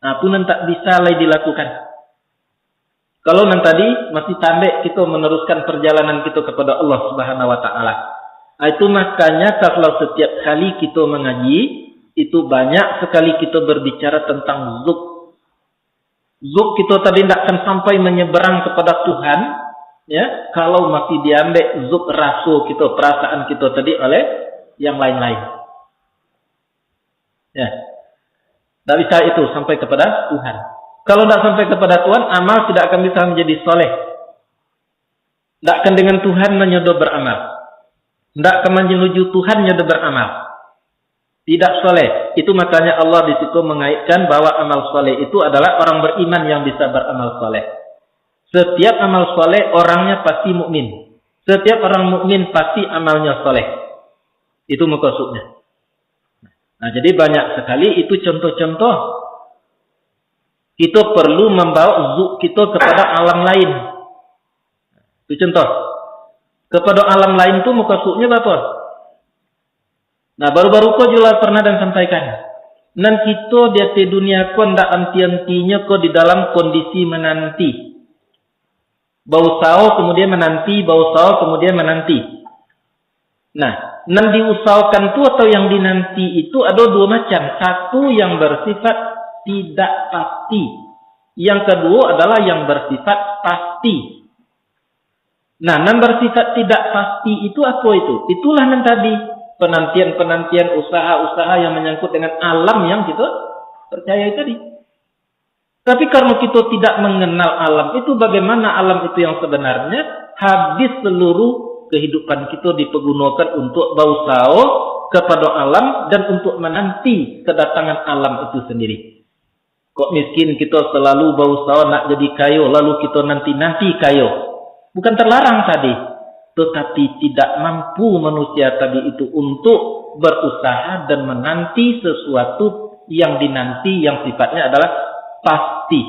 Nah, tu nan tak bisa lai dilakukan. Kalau nan tadi masih tambek kita meneruskan perjalanan kita kepada Allah Subhanahu wa Ta'ala. Ah, itu makanya kalau setiap kali kita mengaji, itu banyak sekali kita berbicara tentang zuk. Zuk kita tadi ndak akan sampai menyeberang kepada Tuhan, ya, kalau masih diambek zuk raso kita, perasaan kita tadi oleh yang lain-lain. Ya. Ndak bisa itu sampai kepada Tuhan. Kalau ndak sampai kepada Tuhan, amal tidak akan bisa menjadi soleh. Ndak akan dengan Tuhan nyo do beramal. Ndak akan menuju Tuhan nyo do beramal. Tidak soleh. Itu makanya Allah di situ mengaitkan bahwa amal soleh itu adalah orang beriman yang bisa beramal soleh. Setiap amal soleh, orangnya pasti mukmin. Setiap orang mukmin pasti amalnya soleh. Itu maksudnya. Nah, jadi banyak sekali itu contoh-contoh. Kita perlu membawa zuk kita kepada alam lain. Itu contoh. Kepada alam lain tu maksudnya apa? Nah, baru-baru ko juo lah pernah den sampaikan. Nan kito di ateh dunia ko ndak anti-antinyo ko di dalam kondisi menanti. Bausaho kemudian menanti, bausaho kemudian menanti. Nah, nan diusahokan tu atau yang dinanti itu ada dua macam. Satu yang bersifat tidak pasti. Yang kedua adalah yang bersifat pasti. Nah, nan bersifat tidak pasti itu apa itu? Itulah nan tadi, penantian-penantian, usaha-usaha yang menyangkut dengan alam yang kita percayai tadi. Tapi karena kita tidak mengenal alam itu, bagaimana alam itu yang sebenarnya, habis seluruh kehidupan kita dipergunakan untuk bausaho kepada alam dan untuk menanti kedatangan alam itu sendiri. Kok miskin, kita selalu bausaho nak jadi kayo, lalu kita nanti-nanti kayo. Bukan terlarang tadi, tetapi tidak mampu manusia tadi itu untuk berusaha dan menanti sesuatu yang dinanti yang sifatnya adalah pasti.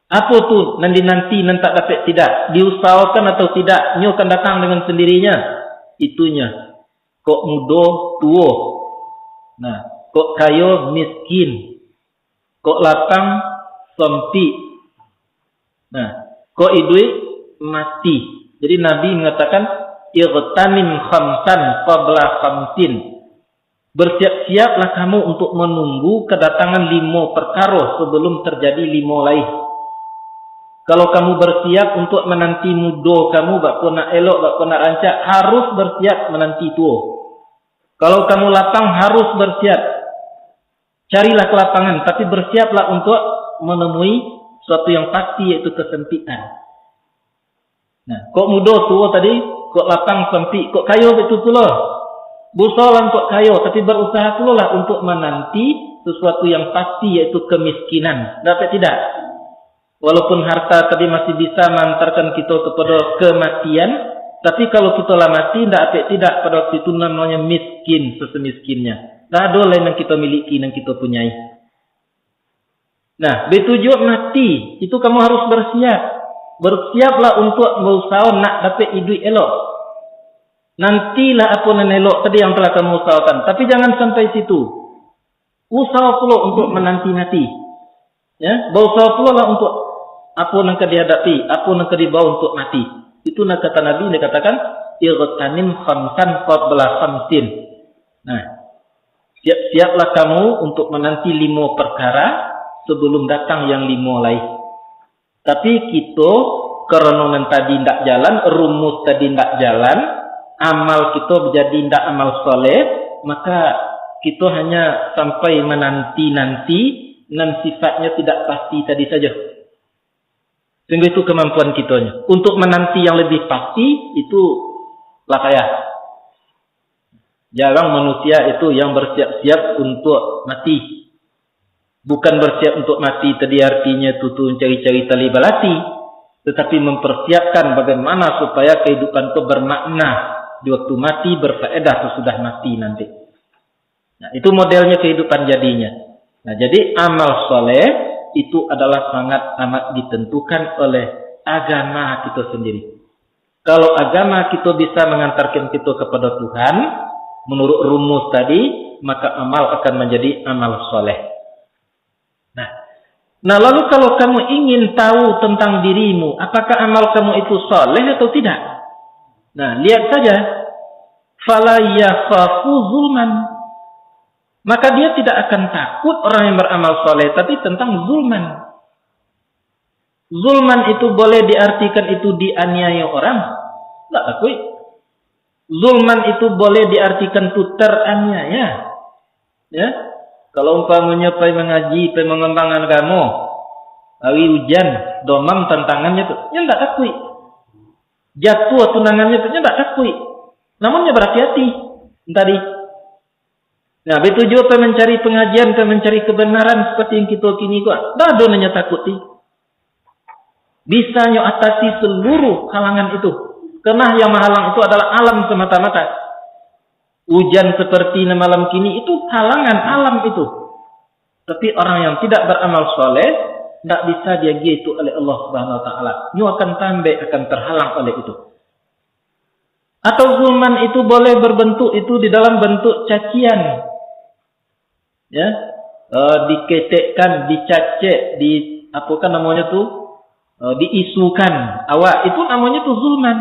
Apo tu nan dinanti, nan tak dapek tidak, diusahokan atau tidak, nyo kan datang dengan sendirinya. Itunya, kok mudo, tuo. Nah, kok kayo, miskin. Kok lapang, sempit. Nah, kok iduik, mati. Jadi Nabi mengatakan, "Ightanim khamsan qabla khamsin." Bersiap-siaplah kamu untuk menunggu kedatangan limo perkaro sebelum terjadi limo lai. Kalau kamu bersiap untuk menanti mudo kamu, bak ko nak elok, bak ko nak rancak, harus bersiap menanti tuo. Kalau kamu lapang, harus bersiap. Carilah kelapangan, tapi bersiaplah untuk menemui suatu yang pasti, yaitu kesempitan. Nah, kok mudo tuo tadi, kok lapang sempit, kok kayo itu pulo. Busolah untuk kayo, tapi berusaha pulolah untuk menanti sesuatu yang pasti, yaitu kemiskinan. Dapek tidak? Walaupun harta tadi masih bisa mengantarkan kita kepada kematian, tapi kalau kita lah mati, ndak apek tidak, pada waktu itu namanya miskin sesemiskinnya. Ndak ada lain yang kita miliki, yang kita punyai. Nah, begitu juga mati, itu kamu harus bersiap. Bersiaplah untuk berusaha nak dapek iduik elok. Nantilah apa nan elok tadi yang telah kamu usahakan, tapi jangan sampai situ. Usaha pulo untuk menanti mati. Ya, berusaha pulolah untuk apa nan ka dihadapi, apa nan ka dibawa untuk mati. Itu nan kata Nabi, dia katakan, "Ightanim khamsan qabla khamsin." Nah, siap-siaplah kamu untuk menanti limo perkara sebelum datang yang limo lai. Tapi kito, karano nan tadi ndak jalan, rumus tadi ndak jalan, amal kito jadi ndak amal soleh, maka kito hanya sampai menanti-nanti nan sifatnya tidak pasti tadi saja. Sehingga itu kemampuan kitonyo. Untuk menanti yang lebih pasti, itu lah payah. Jarang manusia itu yang bersiap-siap untuk mati. Bukan bersiap untuk mati tadi artinya tu, tu cari-cari tali balati, tetapi mempersiapkan bagaimana supaya kehidupan tu bermakna di waktu mati, berfaedah sesudah mati nanti. Nah, itu modelnya kehidupan jadinya. Nah, jadi amal soleh itu adalah sangat amat ditentukan oleh agama kita sendiri. Kalau agama kita bisa mengantarkan kita kepada Tuhan, menurut rumus tadi, maka amal akan menjadi amal soleh. Nah, nah, lalu kalau kamu ingin tahu tentang dirimu, apakah amal kamu itu soleh atau tidak? Nah, lihat saja. "Fala yakhafu zulman." Maka dia tidak akan takut orang yang beramal soleh tadi tentang zulman. Zulman itu boleh diartikan itu dianiaya orang, ndak takuik. Zulman itu boleh diartikan tu teraniaya. Ya, kalau umpamanya pai mangaji, pai mangambang agamo, ari ujan, domam tantangannyo tu, nyo ndak takuik. Jatuah tunangannyo tu, nyo ndak takuik. Namun nyo berhati-hati tadi. Nah, begitu juga pai mancari pengajian, pai mancari kebenaran seperti yang kita kini ko, ndak ado nan nyo takuti. Bisa nyo atasi seluruh halangan itu. Karena yang menghalang itu adalah alam semata-mata. Ujan seperti malam kini itu halangan alam itu. Tapi orang yang tidak beramal soleh, ndak bisa diagiah itu oleh Allah Subhanahu Wa Taala. Nyo akan tambek, akan terhalang oleh itu. Atau zulman itu boleh berbentuk itu di dalam bentuk cacian. Ya, eh, diketekkan, dicacek, di, apo kan namonyo tu, eh, diisukan awak, itu namonyo tu zulman.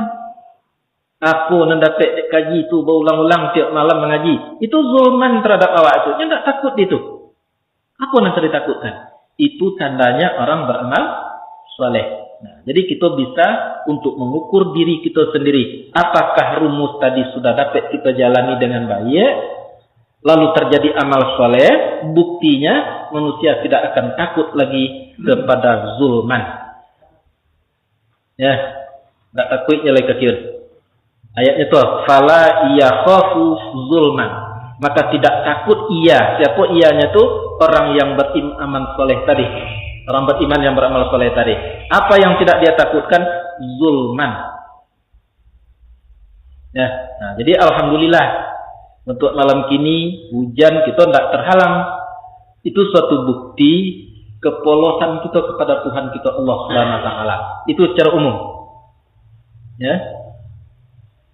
Apo nan dapek dek kaji tu baulang-ulang tiok malam mangaji, itu zulman terhadap awak tu, nyo ndak takut di tu. Apo nan ka ditakutkan? Itu tandanya orang beramal soleh. Nah, jadi kita bisa untuk mengukur diri kita sendiri. Apakah rumus tadi sudah dapat kita jalani dengan baik, lalu terjadi amal soleh, buktinya manusia tidak akan takut lagi kepada zulman. Ya, ndak takuiknya lai kakiun. Ayatnya tu, "Fala yakhafu zulman." Maka tidak takut ia. Siapa ianya tu? Orang yang beriman soleh tadi. Orang beriman yang beramal soleh tadi. Apa yang tidak dia takutkan? zulman. Ya, nah, jadi alhamdulillah, untuk malam kini hujan kita ndak terhalang. Itu suatu bukti kepolosan kita kepada Tuhan kita Allah Subhanahu wa Taala. Itu secara umum. Ya.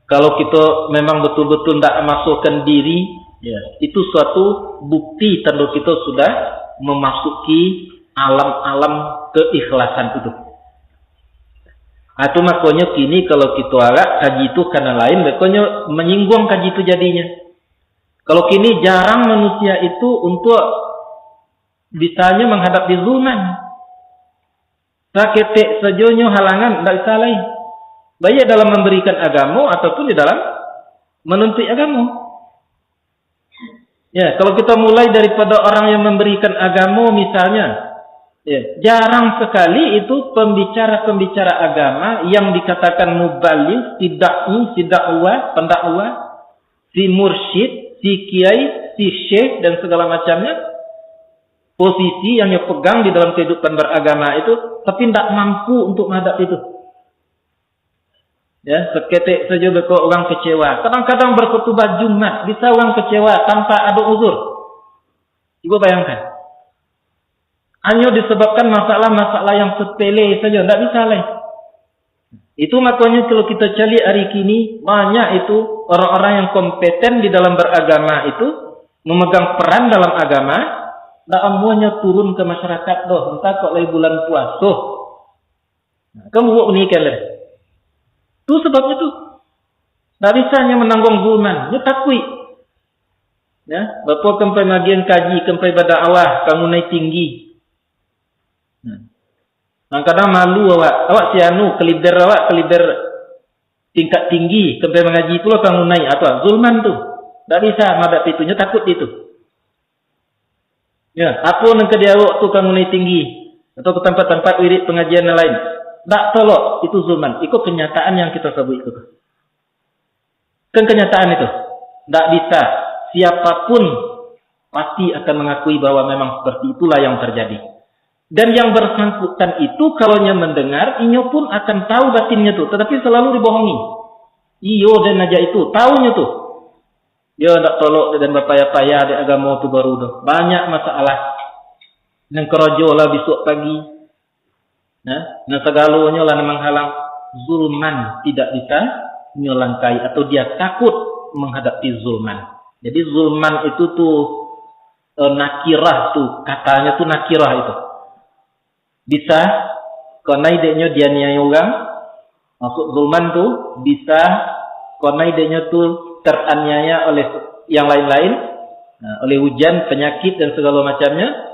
Kalau kita memang betul-betul ndak masukkan diri, ya, itu suatu bukti tanda kita sudah memasuki alam-alam keikhlasan itu. Itu makonyo kini kalau kita agak kaji itu kana lain, makonyo menyinggung kaji itu jadinya. Kalau kini jarang manusia itu untuk bisanya menghadapi zulman. Saketek sajonyo halangan, ndak bisa lai. Baik dalam memberikan agamo ataupun di dalam menuntut agamo. Ya, kalau kita mulai daripada orang yang memberikan agamo misalnya, ya, jarang sekali itu pembicara-pembicara agama yang dikatakan mubaligh, si da'i, si dakwah, pendakwah, si mursyid, si kiai, si syekh dan segala macamnya, posisi yang dia pegang di dalam kehidupan beragama itu, tapi ndak mampu untuk menghadapi itu. Ya, saketek sajo beko urang kecewa. Kadang-kadang berkhutbah Jumat, bisa urang kecewa tanpa ada uzur. Cuba bayangkan. Hanyo disebabkan masalah-masalah yang sepele saja, ndak bisa lai. Itu makonyo kalau kita caliak hari kini, banyak itu orang-orang yang kompeten di dalam beragama itu, memegang peran dalam agama, ndak amuahnyo turun ke masyarakat doh, entah kok lai bulan puaso. Nah, kan bubuak bunikan lai. Tu sebabnyo tu. Ndak bisa nyo manangguang zulman, nyo takuik. Ya, bapo kan pai magian kaji, kan pai badakwah, ka Ngunai Tinggi. Nah, kadang-kadang malu awak, awak si anu, kaliber awak, kaliber tingkat tinggi, kan pai mangaji pulo ka Ngunai, atau zulman tu. Ndak bisa mahadapi tu, nyo takut itu. Ya, apo nan ka diawak tu ka Ngunai Tinggi, atau ka tampat-tampat wirid pangajian nan lain. Ndak tolok, itu zulman. Iko kenyataan yang kita sabuik itu. Kan kenyataan itu. Ndak bisa. Siapapun pasti akan mengakui bahwa memang seperti itulah yang terjadi. Dan yang bersangkutan itu, kalau nyo mendengar, inyo pun akan tahu batinnyo tu, tetapi selalu dibohongi. Iyo, den aja itu, tahunyo tu. Yo, ndak tolok den bapayah-payah dek agamo tu baru tu. Banyak masalah. Nan karajo lah bisuak pagi. Nah, nan sagalonyo lah nan manghalang. Zulman tidak bisa nyo langkahi atau dia takut menghadapi zulman. Jadi zulman itu tu, eh, nakirah tu, katanya tu nakirah itu. Bisa, konai deknyo dianiayo urang, masuk zulman tu, bisa, konai deknyo tu teraniaya oleh yang lain-lain, nah, oleh hujan, penyakit, dan segala macamnya,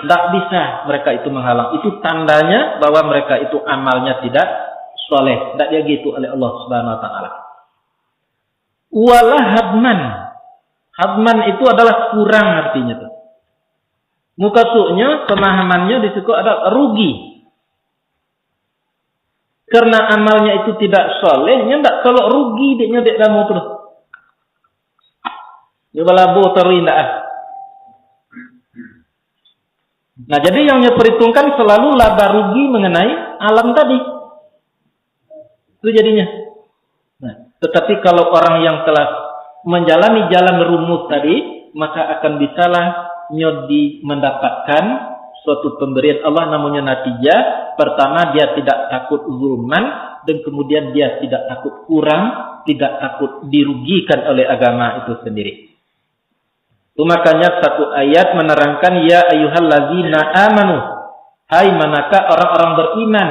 ndak bisa mereka itu menghalang. Itu tandanya bahwa mereka itu amalnya tidak soleh, ndak diagiah itu oleh Allah Subhanahu Wa Taala. Wala hadman. Hadman itu adalah kurang artinya tu. Mukasuiknyo, pemahamannya di situ ada rugi. Karena amalnya itu tidak soleh, nyo ndak tolok rugi deknyo dek agamo tu. Nyo balabo taruih ndak ah. Nah, jadi yang nyo perhitungkan selalu laba rugi mengenai alam tadi. Itu jadinya. Nah, tetapi kalau orang yang telah menjalani jalan rumus tadi, maka akan bisalah nyo di mendapatkan suatu pemberian Allah namanya natijah. Pertama, dia tidak takut zulman, dan kemudian dia tidak takut kurang, tidak takut dirugikan oleh agama itu sendiri. Tu makanya satu ayat menerangkan, "Ya ayyuhallazina amanu, hai manakah orang-orang beriman.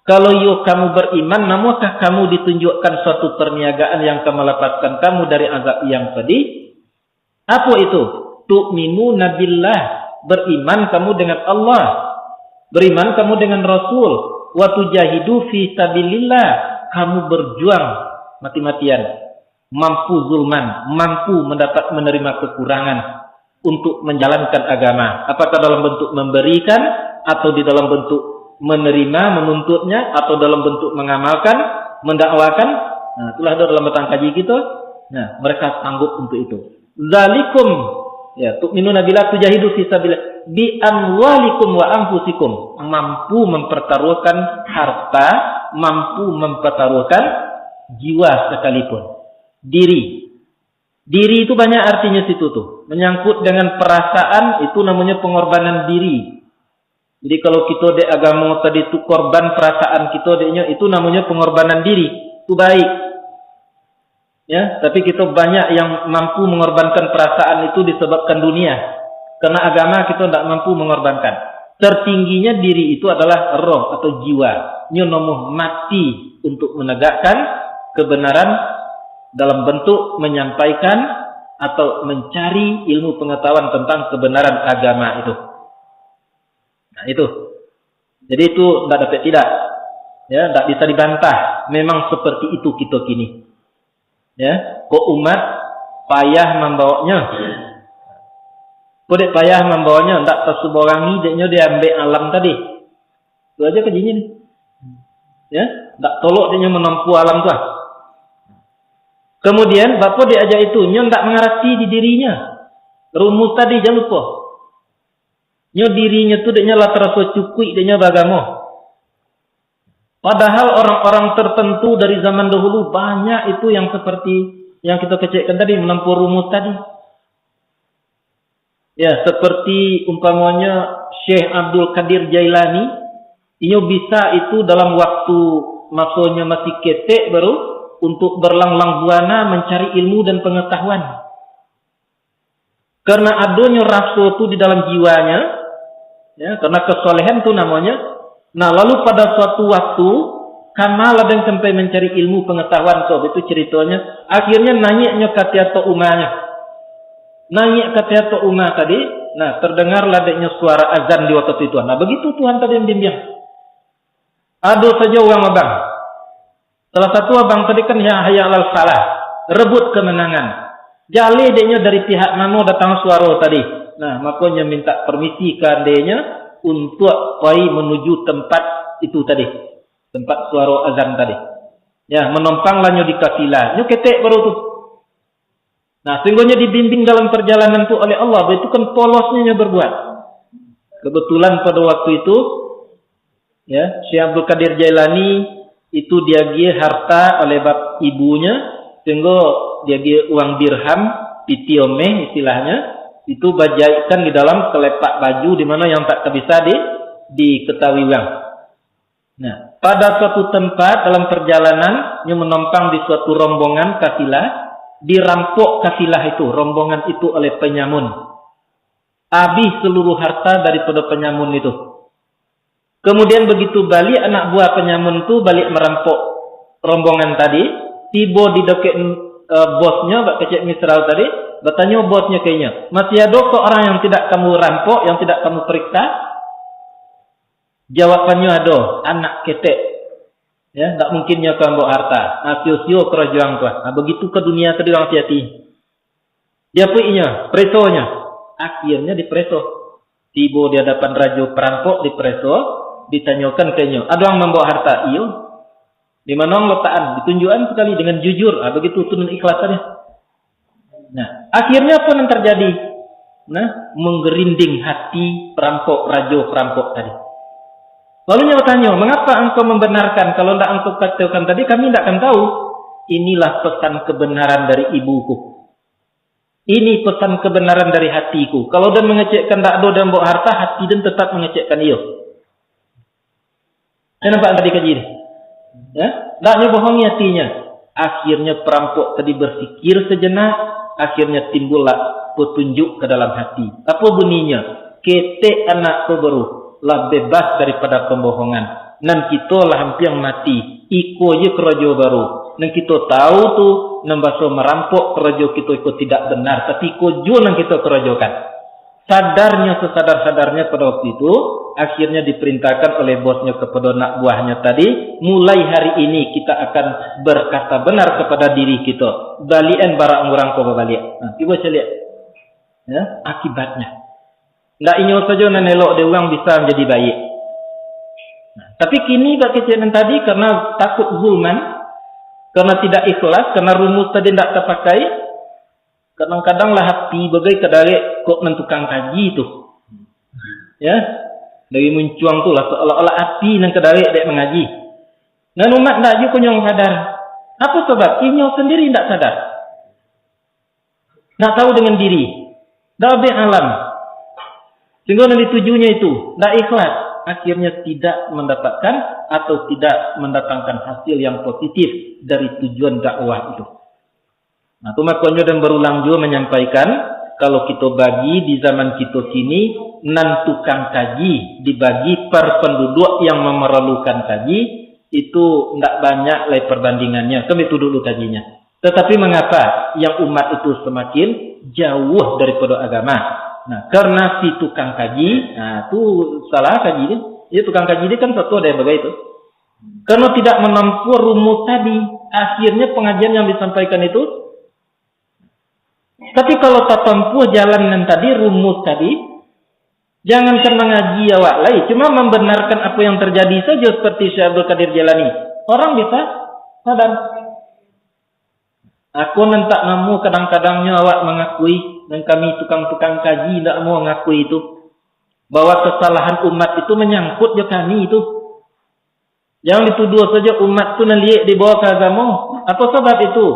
Kalau iyo kamu beriman, namuakah kamu ditunjukkan suatu perniagaan yang ka malapaskan kamu dari azab yang pedih? Apo itu? Tu'minuna billah, beriman kamu dengan Allah, beriman kamu dengan Rasul, wa tujahidu fi sabilillah, kamu berjuang mati-matian, mampu zulman, mampu mendapat menerima kekurangan untuk menjalankan agama, apakah dalam bentuk memberikan, atau di dalam bentuk menerima, menuntutnya, atau dalam bentuk mengamalkan, mendakwakan." Nah, itulah dalam batang kaji kita. Nah, mereka sanggup untuk itu. Zalikum, ya, tu'minuna billah, tujahidu fi sabilillah. "Bi amwalikum wa anfusikum," mampu mempertaruhkan harta, mampu mempertaruhkan jiwa sekalipun. Diri. Diri itu banyak artinya situ tu. Menyangkut dengan perasaan, itu namanya pengorbanan diri. Jadi kalau kito dek agamo tadi tu korban perasaan kito deknyo, itu namanya pengorbanan diri. Itu baik. Ya, tapi kito banyak yang mampu mengorbankan perasaan itu disebabkan dunia. Karena agama kito ndak mampu mengorbankan. Tertingginya diri itu adalah roh atau jiwa. Nyo nomo mati untuk menegakkan kebenaran dalam bentuk menyampaikan atau mencari ilmu pengetahuan tentang kebenaran agama itu. Nah, itu. Jadi itu ndak dapek tidak. Ya, ndak bisa dibantah. Memang seperti itu kito kini. Ya, kok umat payah mambawaknyo. Kok dek payah mambawaknyo, ndak tasubarangi deknyo diambek alam tadi. Itu aja kajinyo ni. Ya, ndak tolok deknyo menempuh alam tu ah. Kemudian, bapo diajak itu, nyo ndak mangarati di dirinyo. Rumus tadi, jan lupo. Nyo dirinyo tu deknyo lah taraso cukuik deknyo bagamo. Padahal orang-orang tertentu dari zaman dahulu banyak itu yang seperti yang kito kecekkan tadi, menempuh rumus tadi. Ya, seperti umpamanya Syekh Abdul Qadir Jailani, inyo bisa itu dalam waktu masonyo masih ketek baru untuk berlang-lang buana mencari ilmu dan pengetahuan. Karena adonyo raso tu di dalam jiwanya, ya, karena kesolehan tu namanya. Nah, lalu pada suatu waktu, kama lah den sampai mencari ilmu pengetahuan tu, itu ceritonyo. Akhirnyo naiaknyo ka tiatok umahnyo. Naiak ka tiatok umah tadi, nah, terdengarlah deknyo suara azan di wakatu itu. Nah, begitu Tuhan tadi membimbing. Ado sajo urang abang. Salah satu abang tadi kan yang hayya alal falah, rebut kemenangan. Jaleh deknyo dari pihak mano datang suaro tadi. Nah, makonyo minta permisi ka andenyo untuak pai menuju tempat itu tadi, tempat suaro azan tadi. Ya, manompang lah nyo di kafilah. Nyo ketek baru tu. Nah, sehinggonyo dibimbing dalam perjalanan tu oleh Allah, itu kan polosnyo nyo berbuat. Kebetulan pada waktu itu, ya, Syekh Abdul Qadir Jailani itu diagiah harta oleh bap-, ibunyo, sehinggo diagiah uang dirham, piti omeh istilahnyo, itu bajaikkan di dalam kelepak baju di mano yang tak bisa di-, diketahui urang. Nah, pada suatu tempat dalam perjalanan, nyo manompang di suatu rombongan kafilah, dirampok kafilah itu, rombongan itu oleh penyamun. Abih seluruh harta daripada penyamun itu. Kemudian begitu baliak anak buah penyamun tu baliak marampok rombongan tadi, tibo di dokek, eh, bosnyo, bak kecek Misrau tadi, batanyo bosnyo ka inyo, "Masih ado kok orang yang tidak kamu rampok, yang tidak kamu periksa?" Jawabannyo ado, anak ketek. Ya, ndak mungkin nyo ka mambawok harta. Nah, sio-sio karajo ang tu. Nah, begitu ka dunia tadi urang hati-hati. Diapuik inyo, presonyo. Akhirnyo dipreso. Tibo di hadapan rajo perampok dipreso, ditanyokan ka inyo, "Ado ang mambawok harta?" "Iyo." "Di mano ang lotakan?" Ditunjuakan sakali dengan jujur. Ah, begitu tu nan ikhlas tadi. Nah, akhirnyo apo nan terjadi? Nah, menggerinding hati perampok, rajo perampok tadi. Lalu nyo batanyo, "Mengapa engkau membenarkan? Kalau ndak engkau katakan tadi, kami ndak akan tahu." "Inilah pesan kebenaran dari ibuku. Ini pesan kebenaran dari hatiku. Kalau den mangecekkan ndak ado den mambawok harta, hati den tetap mangecekkan iyo." Anda nampak tadi kaji ni? Ya? Ndak nyo bohongi hatinyo. Akhirnyo perampok tadi berpikir sejenak, akhirnyo timbullah petunjuk ka dalam hati. Apo bunyinyo? Ketek anak ko baru lah bebas daripada pembohongan. Nan kito lah hampiang mati. Iko je karajo baru. Nan kito tahu tu, nan baso marampok karajo kito iko tidak benar, tapi iko juo nan kito karajokan. Sadarnyo sesadar-sadarnyo pada waktu itu, akhirnyo diperintahkan oleh bosnyo kepada anak buahnyo tadi, "Mulai hari ini kita akan berkata benar kepada diri kito. Baliakan barang urang ko babaliak." Nah, cubo caliak. Ya, akibatnyo. Ndak inyo sajo nan elok dek urang bisa manjadi baiak. Nah, tapi kini bak kecek nan tadi, karena takut zulman, karena tidak ikhlas, karena rumus tadi ndak tapakai, kadang-kadang lah hati bagai ka darek kok nan tukang kaji tu. Ya, dari muncuang tu lah, seolah-olah api nan kadawek dek mangaji. Nan umat ndak juo kunjuang sadar. Apo sabab? Inyo sandiri ndak sadar. Ndak tahu dengan diri. Ndak habis alam. Sehingga nan ditujunyo itu ndak ikhlas. Akhirnya tidak mendapatkan atau tidak mendatangkan hasil yang positif dari tujuan dakwah itu. Nah, tu makonyo dan berulang juo manyampaikan, kalau kito bagi di zaman kito kini, nan tukang kaji dibagi per penduduk yang memerlukan kaji, itu ndak banyak lai perbandingannya. Kan itu dulu kajinya. Tetapi mengapa yang umat itu semakin jauh daripada agama? Nah, karena si tukang kaji, nah, tu salah kaji ni. Ya, tukang kaji ni kan satu ada yang bagai tu. Karena tidak menempuh rumus tadi, akhirnya pengajian yang disampaikan itu. Tapi kalau tatampuh jalan nan tadi, rumus tadi, jangankan mangaji awak lai, cuma membenarkan apa yang terjadi saja seperti Syekh Abdul Qadir Jailani, orang bisa sadar. Aku nan tak namuah kadang-kadangnyo awak mangakui, dan kami tukang-tukang kaji ndak mau mangakui itu, bahwa kesalahan umat itu menyangkut jo kami itu. Jangan dituduh saja umat tu nan liek dibawa ka agamo. Apa sabab itu?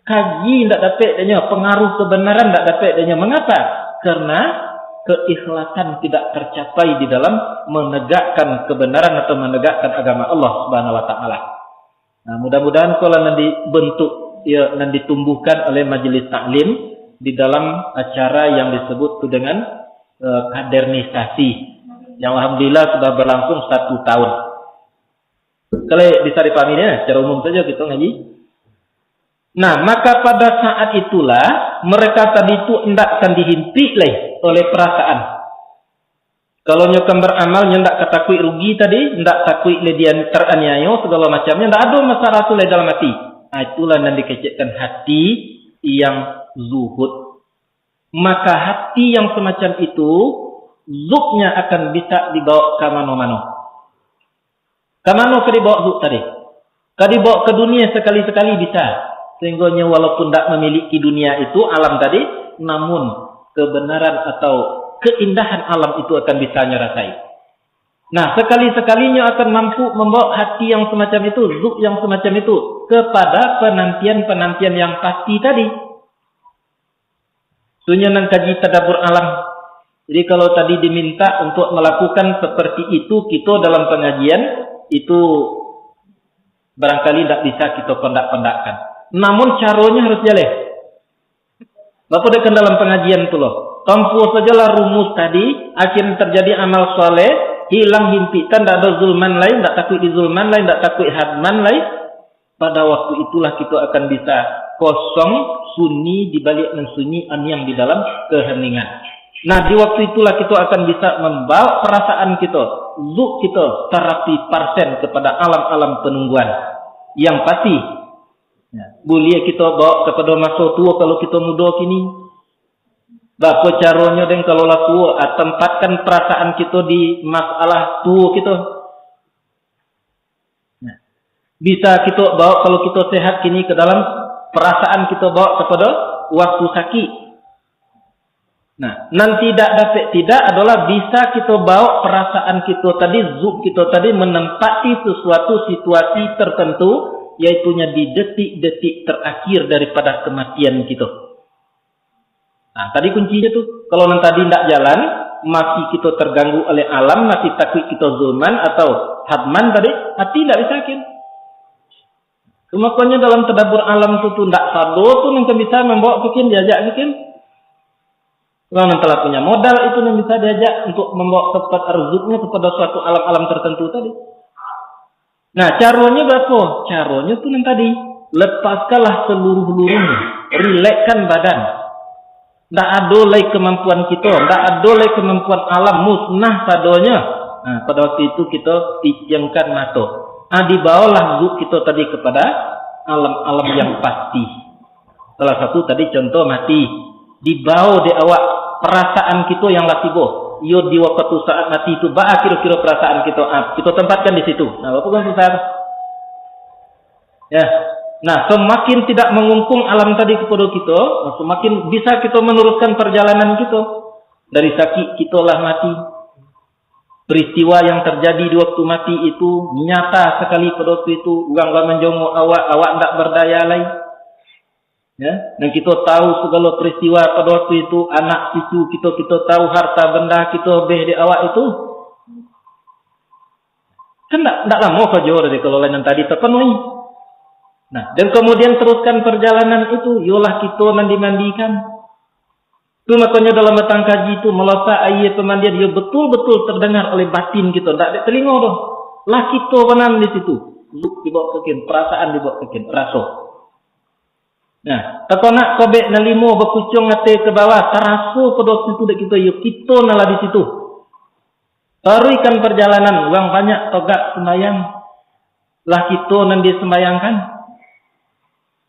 Kaji ndak dapek denyo, pengaruh kebenaran ndak dapek denyo. Mengapa? Karena keikhlasan tidak tercapai di dalam menegakkan kebenaran atau menegakkan agama Allah Subhanahu wa Taala. Nah, mudah-mudahan kalau nan dibentuk, ya, nan ditumbuhkan oleh Majelis Taklim di dalam acara yang disebut tu dengan, eh, kaderisasi, yang alhamdulillah sudah berlangsung satu tahun. Kalau bisa dipahami ya, secara umum saja kita ngaji. Nah, maka pada saat itulah mereka tadi tu ndak akan dihimpit lai oleh perasaan. Kalau nyo kan beramal, nyo ndak ka takuik rugi tadi, ndak takuik lai dia teraniayo, segala macamnya, ndak ado masalah tu lai dalam hati. Ah, itulah nan dikecekkan hati yang zuhud. Maka hati yang semacam itu, zuknya akan bisa dibawa ka mano-mano. Ka mano ka dibawa zuk tadi? Ka dibawa ka dunia sakali-sakali bisa. Sehinggonyo walaupun ndak mamiliki dunia itu, alam tadi, namun kebenaran atau keindahan alam itu akan bisa nyo rasai. Nah, sakali-sakalinyo akan mampu mambawa hati yang semacam itu, zuk yang semacam itu, kepada penantian-penantian yang pasti tadi. Sunyo nan kaji tadabbur alam. Jadi, kalau tadi diminta untuk melakukan seperti itu, kito dalam pengajian, itu barangkali ndak bisa kito kondak-kondakkan. Namun, caronyo harus jaleh. Bapo dek kan dalam pengajian tu lo. Tampuah sajalah rumus tadi, akhirnya terjadi amal soleh, hilang himpitan, ndak ado zulman lai, ndak takuik di zulman lai, ndak takuik hadman lai. Pada waktu itulah kito akan bisa kosong, sunyi di balik nan sunyi, aniang di dalam keheningan. Nah, di waktu itulah kito akan bisa mambawa perasaan kito, zuk kito, saratus persen kepada alam-alam penungguan. Yang pasti, ya, buliah kito bawa kepada maso tuo kalau kito mudo kini. Bapo caronyo den kalau lah tuo, ah, tempatkan perasaan kito di masalah tuo kito. Nah, bisa kito bawa, kalau kito sehat kini, ke dalam perasaan kito bawa kepada waktu sakik. Nah, nan tidak dapek tidak adalah bisa kito bawa perasaan kito tadi, zuk kito tadi menempati sesuatu situasi tertentu, yaitunya di detik-detik terakhir daripada kematian kito. Nah, tadi kuncinya tu. Kalau nan tadi ndak jalan, masih kito terganggu oleh alam, masih takuik kito zulman atau hadman tadi, hati ndak bisa kin. Cuma konyo dalam tadabbur alam tu, tu ndak sado tu nan bisa mambawa kikin, diajak kikin. Urang nan telah punya modal itu nan bisa diajak untuk mambawa tempat arzuknya kepada suatu alam-alam tertentu tadi. Nah, caronyo bapo? Caronyo tu nan tadi, lepaskanlah seluruh-luruhnyo, rilekkan badan. Ndak ado lai kemampuan kito, ndak ado lai kemampuan alam, musnah sadonyo. Nah, pada waktu itu kito picingkan mato. Ah, dibawalah zuk kito tadi kepada alam-alam yang pasti. Salah satu tadi contoh mati. Dibawa dek awak perasaan kito yang lah tibo. Iyo, di waktu saat mati itu, baa kiro-kiro perasaan kito, ah, kito tempatkan di situ. Nah, bapak kan susah. Ya. Nah, semakin tidak mengungkung alam tadi kepada kito, nah, semakin bisa kito meneruskan perjalanan kito. Dari sakik kito lah mati. Peristiwa yang terjadi di waktu mati itu nyata sakali pado waktu itu, urang lah manjongok awak, awak ndak bardaya lai. Ya, nan kito tahu sagalo peristiwa pado waktu itu, anak cucu kito, kito tahu harta benda kito habih di awak itu. Kan ndak, ndak lamo sajo dari kalau lain nan tadi terpenuhi. Nah, dan kemudian teruskan perjalanan itu, yolah kito nan dimandikan. Tu makonyo dalam batang kaji tu, malosak aia pamandian, yo betul-betul terdengar oleh batin kito, ndak dek telingo doh. Lah kito banan di situ. Zuk dibawa kakin, perasaan dibawa kakin, raso. Nah, takonak kobek nan limo bakucuang ateh ka bawah, taraso pado situ dek kito, yo kito nan lah di situ. Taruihkan perjalanan, urang banyak togak sumbayang, lah kito nan disumbayangkan.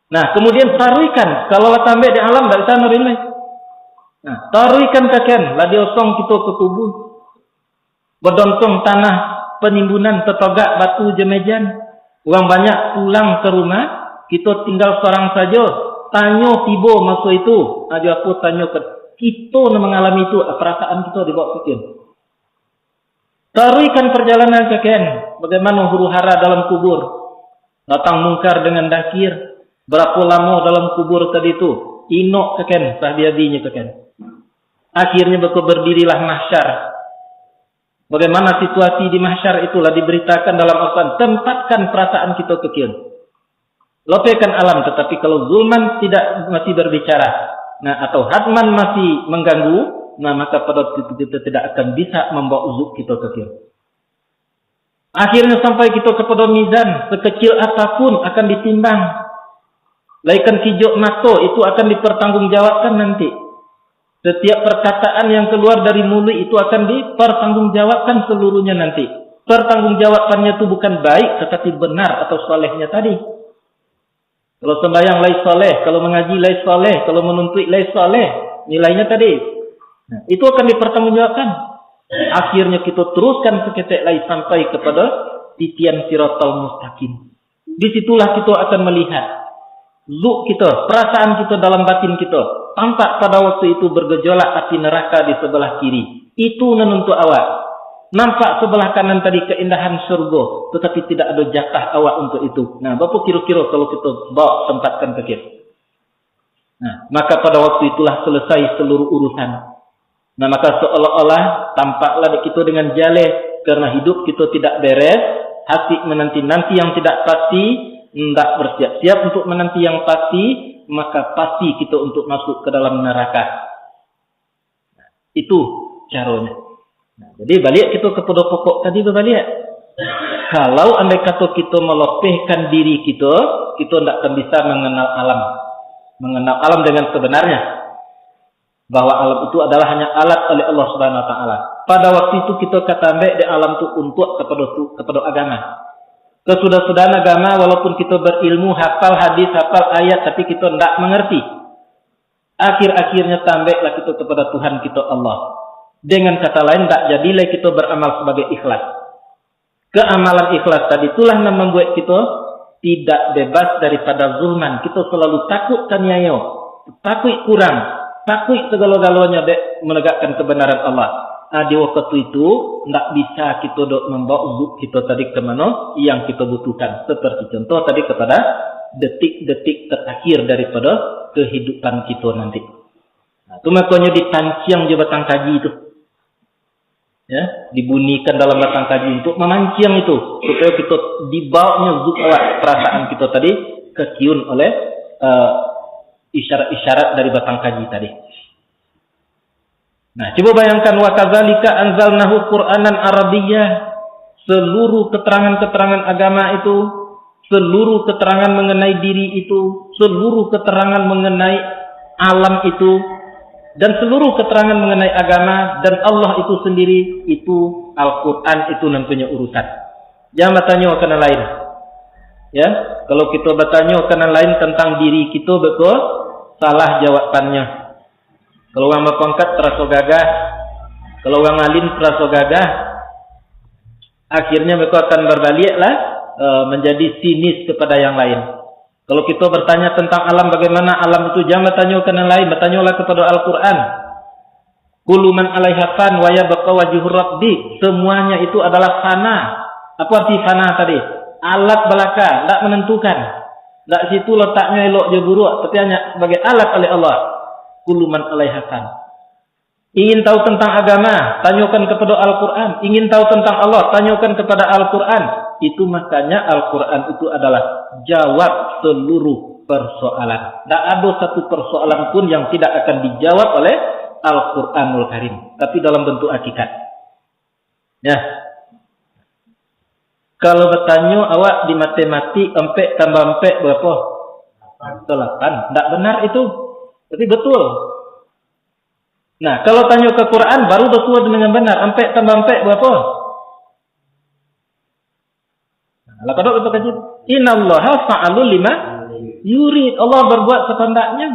Nah, kemudian taruihkan, kalau lah tambek di alam, ndak bisa naruih lai. Nah, taruihkan kakin, lah diosong kito ka kubur. Badontong tanah panimbunan, tatogak batu jo mejan. Urang banyak pulang ka rumah, kito tinggal sorang sajo. Tanyo tibo maso itu, ajo apo tanyo ka kito nan mangalami itu, perasaan kito dibawa kakin. Taruihkan perjalanan kakin, bagaimana huru-hara dalam kubur. Datang Mungkar dengan Nakir, barapo lamo dalam kubur tadi tu, inok kakin, sahabi-habinyo kakin. Akhirnyo bako bardirilah mahsyar. Bagaimana situasi di mahsyar itulah diberitakan dalam Al-Quran. Tempatkan perasaan kito kakin. Lopehkan alam, tetapi kalau zulman tidak mati berbicara, nah, atau hadman masih mengganggu, nah, maka pada waktu itu kita tidak akan bisa mambawa zuk kito kakin. Akhirnyo sampai kito kapado mizan, sakecil apapun akan ditimbang. Laikan kijok mato, itu akan dipertanggungjawabkan nanti. Setiap perkataan yang keluar dari muluik itu akan dipertanggungjawabkan seluruhnya nanti. Pertanggungjawabannya tu bukan baik, tetapi benar atau solehnya tadi. Kalau sembahyang lai soleh, kalau mangaji lai soleh, kalau manuntuik lai soleh, nilainyo tadi. Nah, itu akan dipertanggungjawabkan. Akhirnyo kito teruskan saketek lai sampai kapado titian Siratal Mustaqim. Di situlah kito akan malihat zuk kito, perasaan kito dalam batin kito. Tampak pada waktu itu bergejolak api neraka di sabalah kiri. Itu nan untuak awak. Nampak sabalah kanan tadi keindahan surga, tetapi tidak ado jatah awak untuak itu. Nah, bapa kiro-kiro kalau kito bawa tempatkan kakin? Nah, maka pada waktu itulah selesai seluruh urusan. Nah, maka seolah-olah tampaklah dek kito dengan jaleh, karena hidup kito tidak beres, hasik menanti-nanti yang tidak pasti, ndak bersiap-siap untuk menanti yang pasti, maka pasti kito untuk masuk ke dalam neraka. Itu caronyo. Nah, jadi baliak kito kapado pokok tadi, babaliak. Kalau andai kato kito malopehkan diri kito, kito ndak akan bisa mengenal alam. Mengenal alam dengan sebenarnya. Bahwa alam itu adalah hanya alat oleh Allah Subhanahu Wa Taala. Pada waktu itu kito ka tambek di alam tu untuak kapado tu, kapado agama. Kasudah-sudahan agama, walaupun kito berilmu, hafal hadis, hafal ayat, tapi kito ndak mangarti. Akhir-akhirnyo tambeklah kito kapado Tuhan kito Allah. Dengan kata lain, ndak jadi lai kito beramal sabagai ikhlas. Keamalan ikhlas tadi itulah nan mambuek kito tidak bebas daripada zulman. Kito selalu takuik taniayo, takuik kurang, takuik sagalo-galonyo dek menegakkan kebenaran Allah. Ah, di waktu itu, ndak bisa kito dok mambawa zuk kito tadi ka mano yang kito butuhkan. Seperti contoh tadi kepada detik-detik terakhir daripada kehidupan kito nanti. Nah, tu makonyo dipanciang jo batang kaji tu. Ya, dibunyikan dalam batang kaji untuk mamanciang itu, supaya kito dibawaknyo zuk awak, perasaan kito tadi kakiun oleh, eh, isyarat-isyarat dari batang kaji tadi. Nah, cubo bayangkan, wa kadzalika anzalnahu Qur'anan Arabiyya. Seluruh keterangan-keterangan agama itu, seluruh keterangan mengenai diri itu, seluruh keterangan mengenai alam itu, dan seluruh keterangan mengenai agama dan Allah itu sendiri, itu Al-Quran itu nan punyo urusan. Jangan batanyo ka nan lain. Ya, kalau kito batanyo ka nan lain tentang diri kito, beko salah jawabannyo. Kalau urang bapangkat taraso gagah, kalau urang alim taraso gagah, akhirnyo mereka akan berbaliaklah, eh, menjadi sinis kepada yang lain. Kalau kito bertanya tentang alam, bagaimana alam itu, jangan batanyo ka nan lain, batanyolah kapado Al-Quran. Kullu man alaiha fan wa yabqa wajhu rabbi. Semuanya itu adalah fana. Apa arti fana tadi? Alat balaka, ndak menentukan. Ndak situ letaknya elok jo buruak, tapi hanya sebagai alat oleh Allah. Kullu man alaiha fan. Ingin tahu tentang agama, tanyakan kepada Al-Quran. Ingin tahu tentang Allah, tanyakan kepada Al-Quran. Itu makanya Al-Quran itu adalah jawab seluruh persoalan. Tidak ada satu persoalan pun yang tidak akan dijawab oleh Al-Quranul Karim. Tapi dalam bentuk hakikat. Ya. Kalau bertanya awak di matematik, ampek tambah ampek berapa? Delapan. Tidak benar itu. Tapi betul. Nah, kalau tanya ke Quran, baru betul dengan benar. Ampek tambah ampek berapa? Nah, lah kadok kita kaji. Innallaha fa'alul lima yurid. Allah berbuat sekendaknya.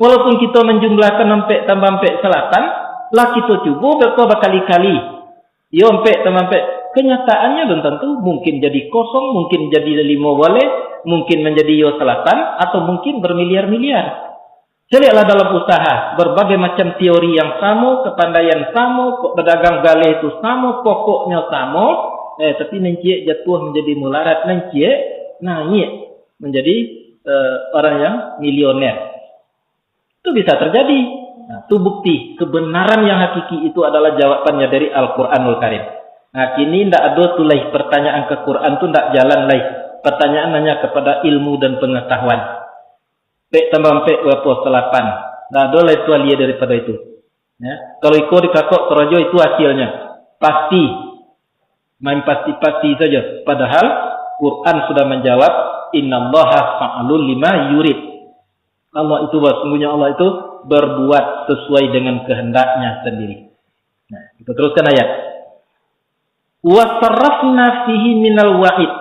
Walaupun kita menjumlahkan ampek tambah ampek salapan, lah kita cubo beko bakali-kali. Yo ampek tambah ampek. Kenyataannya belum tentu. Mungkin jadi kosong, mungkin jadi limo boleh, mungkin menjadi yo salapan, atau mungkin bermiliar-miliar. Caliaklah dalam usaha, berbagai macam teori yang samo, kepandaian samo, kok badagang galeh tu samo, pokoknya samo, eh, tapi nan ciek jatuah menjadi mularat, nan ciek naik menjadi, eh, orang yang milioner. Itu bisa terjadi. Nah, itu bukti kebenaran yang hakiki itu adalah jawabannya dari Al-Quranul Karim. Nah, kini ndak ada tu lai pertanyaan ke Quran tu ndak jalan lai. Pertanyaan hanya kepada ilmu dan pengetahuan. Pek tambah pek berapa? Salapan. Ndak ada lai tu alia daripada itu. Ya. Kalau iko dikakok karajo itu hasilnya. Pasti. Main pasti-pasti saja. Padahal Quran sudah menjawab, "Innallaha fa'alul lima yurid." Allah itu, bahwa sungguhnya Allah itu berbuat sesuai dengan kehendaknya sendiri. Nah, kita teruskan ayat. "Wa sarrafna fihi minal wa'id."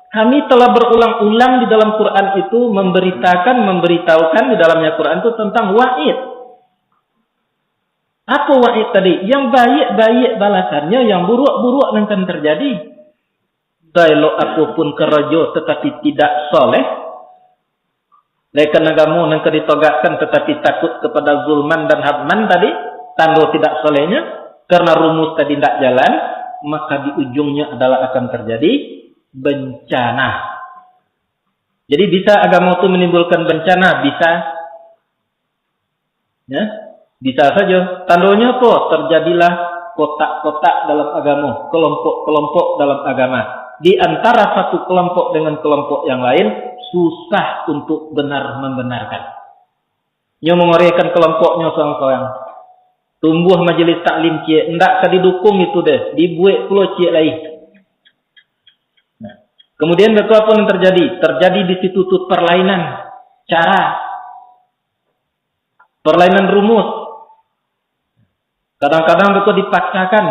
Kami telah berulang-ulang di dalam Quran itu memberitakan, memberitahukan di dalamnya Quran itu tentang wa'id. Apa wa'id tadi? Yang baik-baik balasannya, yang buruk-buruk nan akan terjadi. Saelok apapun karajo tetapi tidak soleh, leken agamo nan ka ditogakkan tetapi takut kepada zulman dan hadman tadi, tando tidak solehnya, karena rumus tadi ndak jalan, maka di ujungnya adalah akan terjadi bencana. Jadi bisa agamo tu menimbulkan bencana, bisa. Ya, bisa saja. Tandonyo apo? Terjadilah kotak-kotak dalam agamo, kelompok-kelompok dalam agama. Di antara satu kelompok dengan kelompok yang lain, susah untuk benar membenarkan. Nyo mangorehkan kelompoknyo sorang-sorang. Tumbuah majelis taklim ciek, ndak ka didukung itu deh, dibuek pulo ciek lai. Nah, kemudian beko apo yang terjadi? Terjadi di situ tu perlainan cara. Perlainan rumus. Kadang-kadang beko dipaksakan.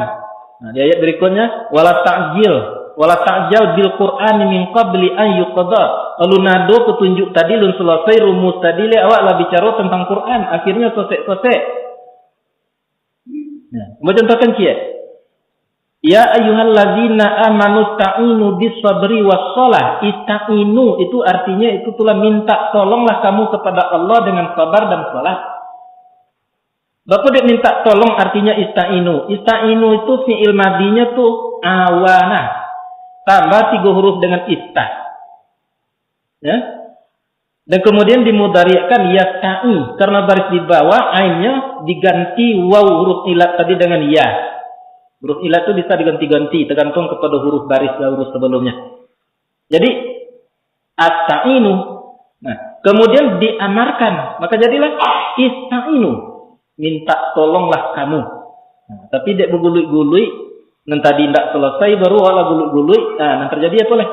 Nah, di ayat berikutnya, "Wala ta'jil, wala ta'jal bil Qur'ani min qabli an yuqda." Lalu nado petunjuk tadi, lun selesai rumus tadi, le awak lah bicara tentang Quran. Akhirnya sosek-sosek. Nah, mau contohkan ciek. "Ya ayyuhalladzina amanu ta'inu bis sabri was shalah." Ista'inu itu artinya itu tulah minta tolonglah kamu kepada Allah dengan sabar dan salat. Bapak dek minta tolong artinya ista'inu. Ista'inu itu fi'il madinya tu awana. Tambah tiga huruf dengan ista. Ya. Dan kemudian dimudari'kan yasta'i, karena baris di bawah ainnya diganti waw huruf ilat tadi dengan ya. Huruf ilat tu bisa diganti-ganti tergantung kepada huruf baris dan huruf sebelumnya. Jadi, asta'inu. Nah, kemudian diamarkan, maka jadilah ista'inu, minta tolonglah kamu. Nah, tapi dek beguluik-guluik, nan tadi ndak selesai, baru awak lah guluik-guluik, nah, nan terjadi apo lah?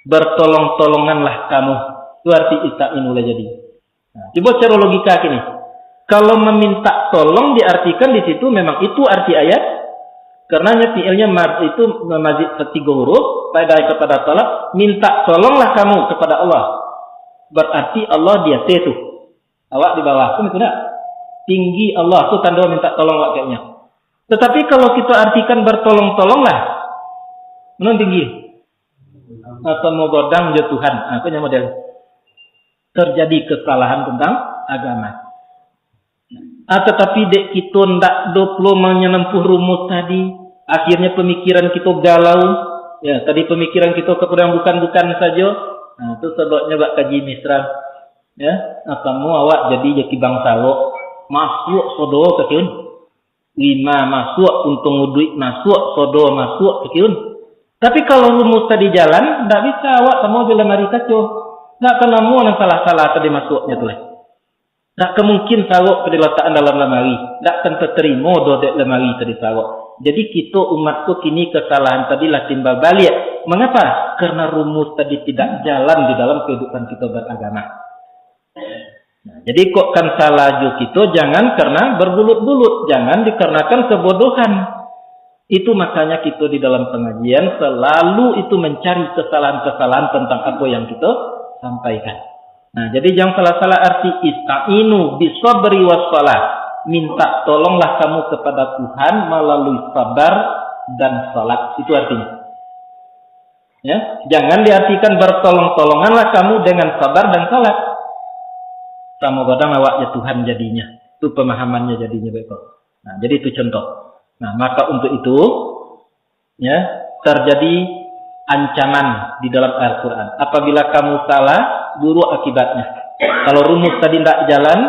Bertolong-tolonganlah kamu. Itu arti ista'inu lah jadi. Nah, cuba secara logika kini. Kalau meminta tolong diartikan di situ memang itu arti ayat. Karenanya fi'ilnya ma-, itu mazid setiga huruf, pada kepada talab, minta tolonglah kamu kepada Allah. Berarti Allah di atas tu. Awak di bawah, kan itu nak? Tinggi Allah tu tanda minta tolong awak kayaknya. Tetapi kalau kita artikan bertolong-tolonglah, menang tinggi. Atau mau godang je Tuhan, nah, itu model. Terjadi kesalahan tentang agama. Ah, tatapi dek kito ndak doh pulo manyanempuh rumus tadi, akhirnyo pamikiran kito galau. Ya, tadi pamikiran kito kapada yang bukan-bukan sajo. Nah, tu sababnyo bak kaji Misra. Ya, nah, samo awak jadi jaki bangsa awak. Masuak sodo ka kiun. Lima masuak, untuang uduik masuak, sodo masuak ka kiun. Tapi kalau rumus tadi jalan, ndak bisa awak samo jo lamari kaco. Ndak ka namuah nan salah-salah tadi masuaknyo tu lah. Ndak ka mungkin sarok ka dilatakan dalam lamari, ndak akan tatarimo doh dek lamari tadi sarok. Jadi kito umat ko kini kasalahan tadi lah timbal baliak. Mangapa? Karena rumus tadi tidak jalan di dalam kehidupan kito beragama. Nah, jadi kok kan salah jo kito, jangan karena berbulut-bulut, jangan dikarenakan kebodohan. Itu makanya kito di dalam pengajian selalu itu mencari kesalahan-kesalahan tentang apa yang kito sampaikan. Nah, jadi jangan salah-salah arti, "Ista'inu bisabri wassalah." Minta tolonglah kamu kepada Tuhan melalui sabar dan salat. Itu artinya. Ya, jangan diartikan bertolong-tolonganlah kamu dengan sabar dan salat. Samo gadang awak jo Tuhan jadinyo. Itu pemahamannya jadinyo, baik. Nah, jadi itu contoh. Nah, maka untuk itu, ya, terjadi ancaman di dalam Al-Quran. Apabila kamu salah, buruk akibatnya. Kalau rumus tadi ndak jalan,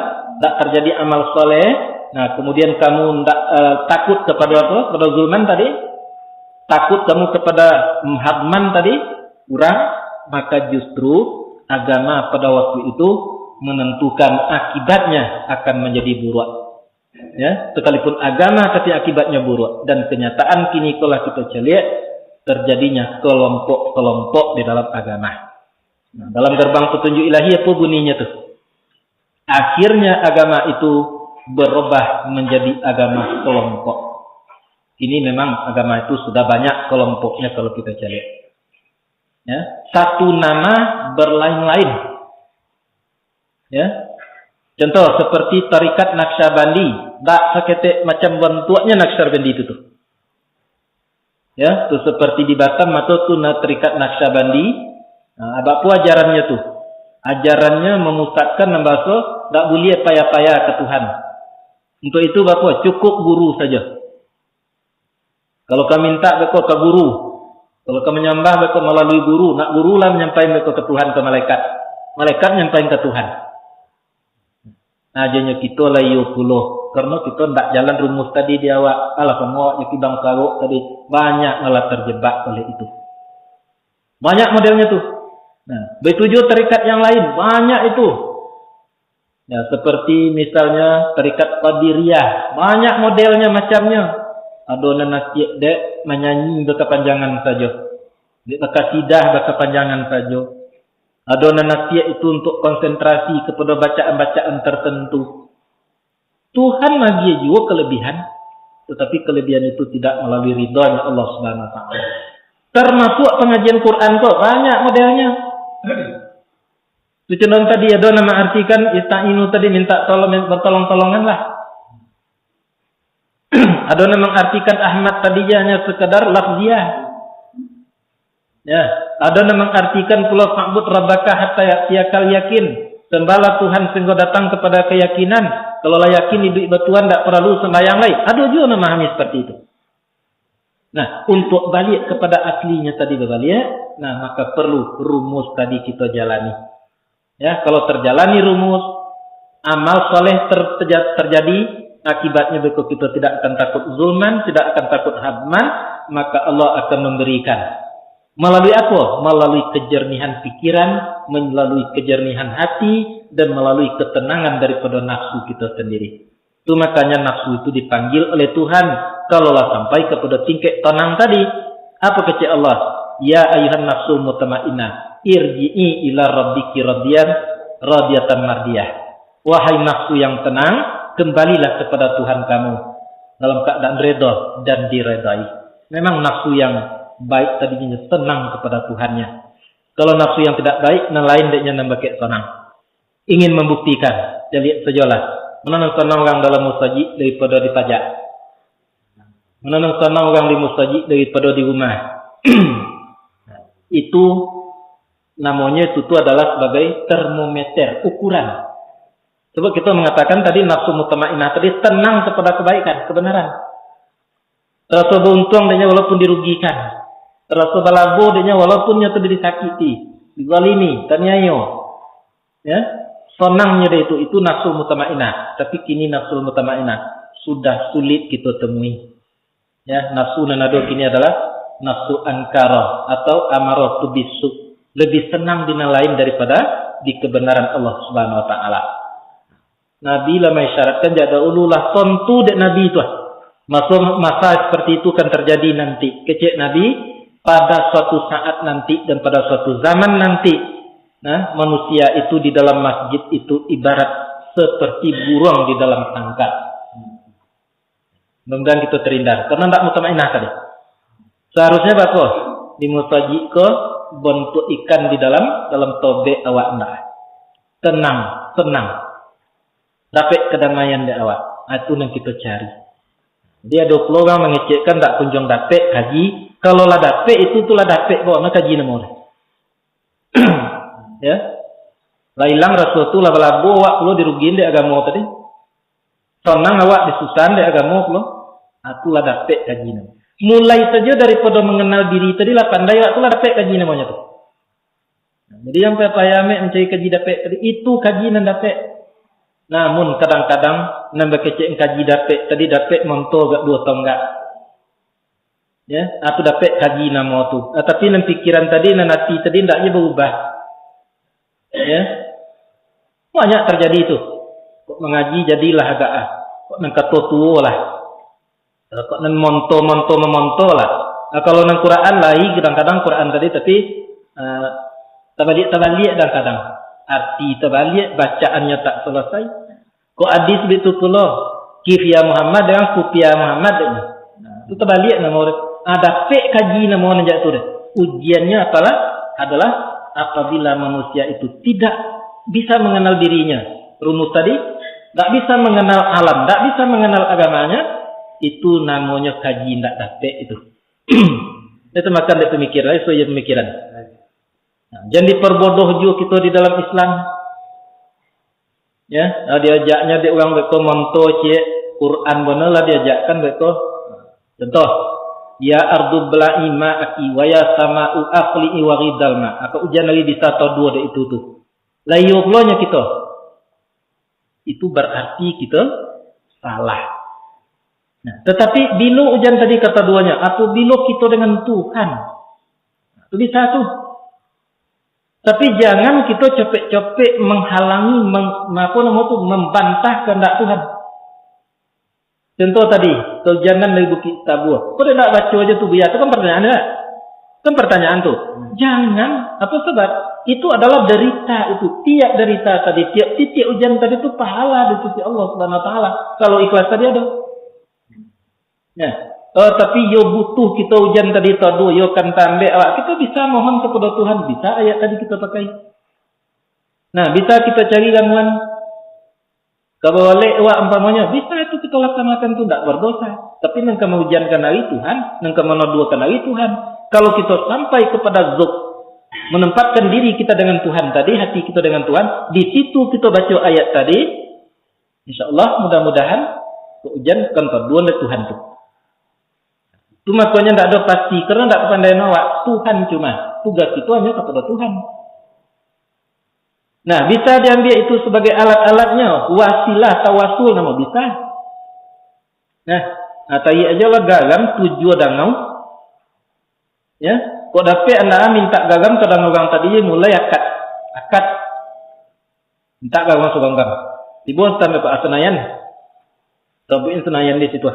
ndak terjadi amal soleh, nah, kemudian kamu ndak, eh, takut kepada apa? Kepada zulman tadi, takut kamu kepada, mm, hadman tadi, kurang, maka justru agama pada waktu itu menentukan akibatnya akan menjadi buruk. Ya, sekalipun agama tapi akibatnya buruk. Dan kenyataan kini ko lah kito caliak terjadinya kelompok-kelompok di dalam agama. Nah, dalam gerbang petunjuk ilahi apa bunyinya tu? Akhirnya agama itu berubah menjadi agama kelompok. Kini memang agama itu sudah banyak kelompoknya kalau kita caliak. Ya, satu nama berlain-lain. Ya. Contoh seperti tarikat Naqsyabandi, ndak saketek macam bantuaknya Naqsyabandi itu tu. Ya, tu seperti di Batam atau tu na tarikat Naqsyabandi. Nah, baa ajarannyo tu? Ajarannyo memusatkan nan baso ndak buliah paya-paya ka Tuhan. Untuk itu baa, cukuik guru sajo. Kalau ka mintak beko ka guru, kalau ka manyambah beko malalui guru, nak guru lah manyampaian beko ka Tuhan, ka malaikat. Malaikat nyampaian ka Tuhan. Nah, janyo kito lah iyo pulo, karano kito ndak jalan rumus tadi di awak. Alah, samo awak nyo kibang sarok tadi, banyak malah terjebak oleh itu. Banyak modelnya tu. Nah, begitu juo tarikat yang lain, banyak itu. Ya, seperti misalnya tarikat Qadiriyah, banyak modelnya, macamnya. Ado nan nasihat dek manyanyi bakapanjangan sajo, dek bakasidah bakapanjangan sajo. Ado nan nasihat itu untuk konsentrasi kepada bacaan-bacaan tertentu. Tuhan maagiah juo kelebihan, tetapi kelebihan itu tidak melalui ridhonya Allah Subhanahu Wa Taala. Termasuk pengajian Quran ko banyak modelnya. Tu contoh tadi, ado nan maartikan ista'inu tadi minta tolong, bertolong-tolongan lah. Ado nan maartikan Ahmad tadi hanya sekadar lafziah. Ya, ado nan maartikan pulo fa'bud rabbaka hatta ya'tiyakal yakin. Sembahlah Tuhan sehingga datang kepada keyakinan. Kalau lah yakin iduik batuan, ndak perlu sembahyang lai. Ado juo nan mahami seperti itu. Nah, untuk baliak kepada aslinya tadi babaliak, nah, maka perlu rumus tadi kita jalani. Ya, kalau terjalani rumus, amal soleh ter-, terja-, terjadi, akibatnya beko kita tidak akan takut zulman, tidak akan takut hadman, maka Allah akan memberikan. Melalui apa? Melalui kejernihan pikiran, melalui kejernihan hati, dan melalui ketenangan daripada nafsu kita sendiri. Tu makanya nafsu itu dipanggil oleh Tuhan, kalau lah sampai kepada tingkek tenang tadi. Apa kecek Allah? "Ya ayuhan nafsul mutmainnah, irji'i ila rabbiki radiyan, radiyatan mardiyah." Wahai nafsu yang tenang, kembalilah kepada Tuhan kamu dalam keadaan reda dan diredai. Memang nafsu yang baik tadinya tenang kepada Tuhannya. Kalau nafsu yang tidak baik, nan lain deknya nan bakek tenang. Ingin membuktikan, caliak sajolah. Mano nan sanang urang dalam musajik daripada di pajak? Mano nan sanang urang di musajik daripada di rumah? Itu namonyo itu tu adalah sebagai termometer, ukuran. Sebab kita mengatakan tadi nafsu mutmainnah tadi tenang kepada kebaikan, kebenaran. Raso bauntuang dek nyo walaupun dirugikan. Raso balabo dek nyo walaupun nyo tu disakiti, dizalimi, taniayo. Ya, sonangnyo dek itu, itu nafsu mutmainnah. Tapi kini nafsu mutmainnah sudah sulit kita temui. Ya, nafsu nan ado kini adalah nafsu ankarah atau amarah tu bisuk. Lebih senang di nan lain daripada di kebenaran Allah Subhanahu Wa Taala. Nabi lah maisyaratkan jak dahulu lah, tantu dek Nabi tu lah. Maso masa seperti itu kan terjadi nanti. Kecek Nabi, pada suatu saat nanti dan pada suatu zaman nanti, nah, manusia itu di dalam masjid itu ibarat seperti burung di dalam sangkar. Mudah-mudahan kita terhindar. Karena ndak mutmainnah tadi. Seharusnya bako? Di musajik ko bontuak ikan di dalam, dalam tobek awak ndak. Tenang, tenang. Dapek kedamaian dek awak. Ah, itu nan kita cari. Jadi ado pulo urang mangecekkan ndak kunjuang dapek kaji. Kalau lah dapek itu tu lah dapek, baa kaji namo tu. Ya. Lah ilang raso tu, lah balabo awak pulo dirugiin dek agamo tadi. Sonang awak disusahan dek agamo pulo. Ah, tu lah dapek kaji namo. Mulai sajo daripada mengenal diri tadi lah pandai awak tu lah dapek kaji namonyo tu. Jadi yang payah-payah amek mancari kaji dapek tadi, itu kaji nan dapek. Namun kadang-kadang nan bakecek kaji dapek tadi dapek monto agak duo tonggak. Ya, atau dapek kaji namo tu. Ah, tapi nan pikiran tadi, nan ati tadi ndak je berubah. Ya. Banyak terjadi tu. Kok mangaji jadilah agak ah. Kok nan kato tuo lah. Kok nan monto-monto mamonto lah. Nah, kalau nan Quran lai kadang-kadang Quran tadi, tapi, eh, tabaliak-tabaliak kadang-kadang. Arti tabaliak, bacaannyo tak selesai. Kok hadis bitu pulo, kif ya Muhammad dengan kuf ya Muhammad dek ni. Nah, tu tabaliak namo dia. Ah, dapek kaji namo nan jak tu deh. Ujiannya apalah? Adalah apabila manusia itu tidak bisa mengenal dirinya. Rumus tadi, tak bisa mengenal alam, tak bisa mengenal agamanya, itu namonyo kaji ndak dapek itu. Itu makan dek pemikiran, itu saja pemikiran. Nah, jangan diperbodoh juga kita di dalam Islam. Ya, nah, diajaknya dek urang beko monto ciek, Quran bana lah diajakkan beko. Contoh, "Ya ardu bla'i ma'aki wa ya sama'u aqli'i wa ghidal ma'." Apa ujan lagi bisa taduo dek itu tu. Layo pulo nyo kito. Itu berarti kito salah. Nah, tetapi bilo ujan tadi kata duonyo, apabilo kito dengan Tuhan. Tu bisa tu. Tapi jangan kito copek-copek menghalangi, meng-, apa namo tu, membantah kehendak Tuhan. Contoh tadi, keujanan dari Bukit Tabua. Kok dia nak baco aja tu, biar tu kan pertanyaan, ya? Kan pertanyaan tu. Jangan, apa sebab? Itu adalah derita itu. Tiap derita tadi, tiap titik ujan tadi tu pahala di sisi Allah Subhanahu Wa Taala. Kalau ikhlas tadi ada. Ya. Oh, tapi yo butuh kita ujan tadi taduo, yo kan tambek awak. Kita bisa mohon kepada Tuhan, bisa ayat tadi kita pakai. Nah, bisa kita cari ramuan. Kabalek awak umpamonyo, bisa itu kita laksanakan tu, ndak berdosa. Tapi nan ka maujankan ari Tuhan, nan ka manaduokan ari Tuhan. Kalau kita sampai kepada zuk, menempatkan diri kita dengan Tuhan tadi, hati kita dengan Tuhan, di situ kita baca ayat tadi, insya Allah, mudah-mudahan ujan kan taduo dek Tuhan tu. Tu makonyo ndak ado pasti, karena ndak kapandaian awak. Tuhan cuma, tugas itu hanya kepada Tuhan. Nah, bisa diambil itu sebagai alat-alatnya, wasilah tawasul namo bisa. Nah, nah, tarik aja lah garam tujuah dangau. Ya, kok dapek anda minta garam ka dangau urang tadi, mulai akad. Akad. Minta garam surang-surang. Tibo sampai Pak Senayan. Sabutin Senayan di situ.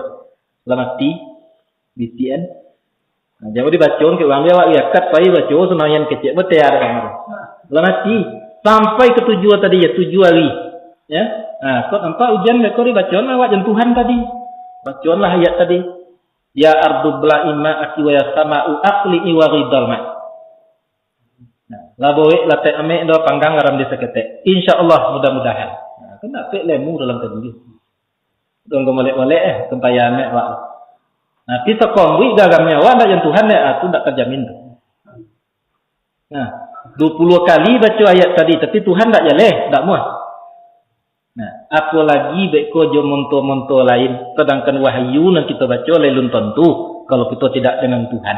Lah mati. Bisian. Nah, jangan dibacoan ke urang dia, awak liakat pai baco Senayan kecek, betea dek urang tu. Lah mati. Sampai ka tujuah tadi ya, tujuah ari. Ya. Nah, kok nampak ujan beko dibacoan awak jan Tuhan tadi. Bacoanlah ayat tadi. "Ya ardu bla'i ma'aki wa ya sama'u aqli'i wa ghidal ma'." Nah, lah bowek latek amek do panggang garam di saketek. Insya Allah, mudah-mudahan. Nah, kan dapek lemu dalam kaji. Dong ka molek-molek, eh, kempaya amek, wak. Nah, tapi sakombuik garamnya, wak, ndak jan Tuhan, eh, ah, tu ndak terjamin tu. Nah, dua puluh kali baca ayat tadi, tapi Tuhan ndak jaleh, ndak muah. Nah, apolagi beko jo monto-monto lain, sadangkan wahyu nan kito baco lai lun tantu, kalau kito tidak dengan Tuhan.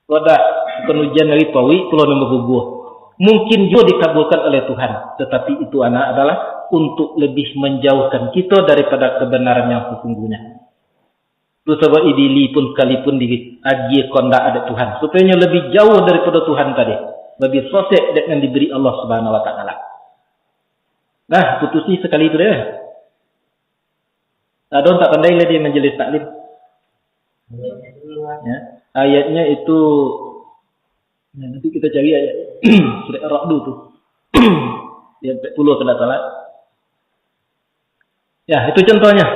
Wadah, bukan ujian dari pawik pulau nan baguguah. Mungkin jo dikabulkan oleh Tuhan, tetapi itu anak adalah untuk lebih menjauhkan kito daripada kebenaran yang sesungguhnya. Tu sabab Iblis pun sekalipun diagiah kondak dek Tuhan, supayo nyo lebih jauah daripada Tuhan tadi, lebih sosek dek nan diberi Allah Subhanahu wa Taala. Nah, putusi sakali tu deh. Ado tak pandai lah di majelis taklim? Ya. Ayatnya itu, ya, nanti kita cari ayat. Surat Ar-Ra'du tu. Ya, empat puluh kalau tak salah. Ya, itu contohnya.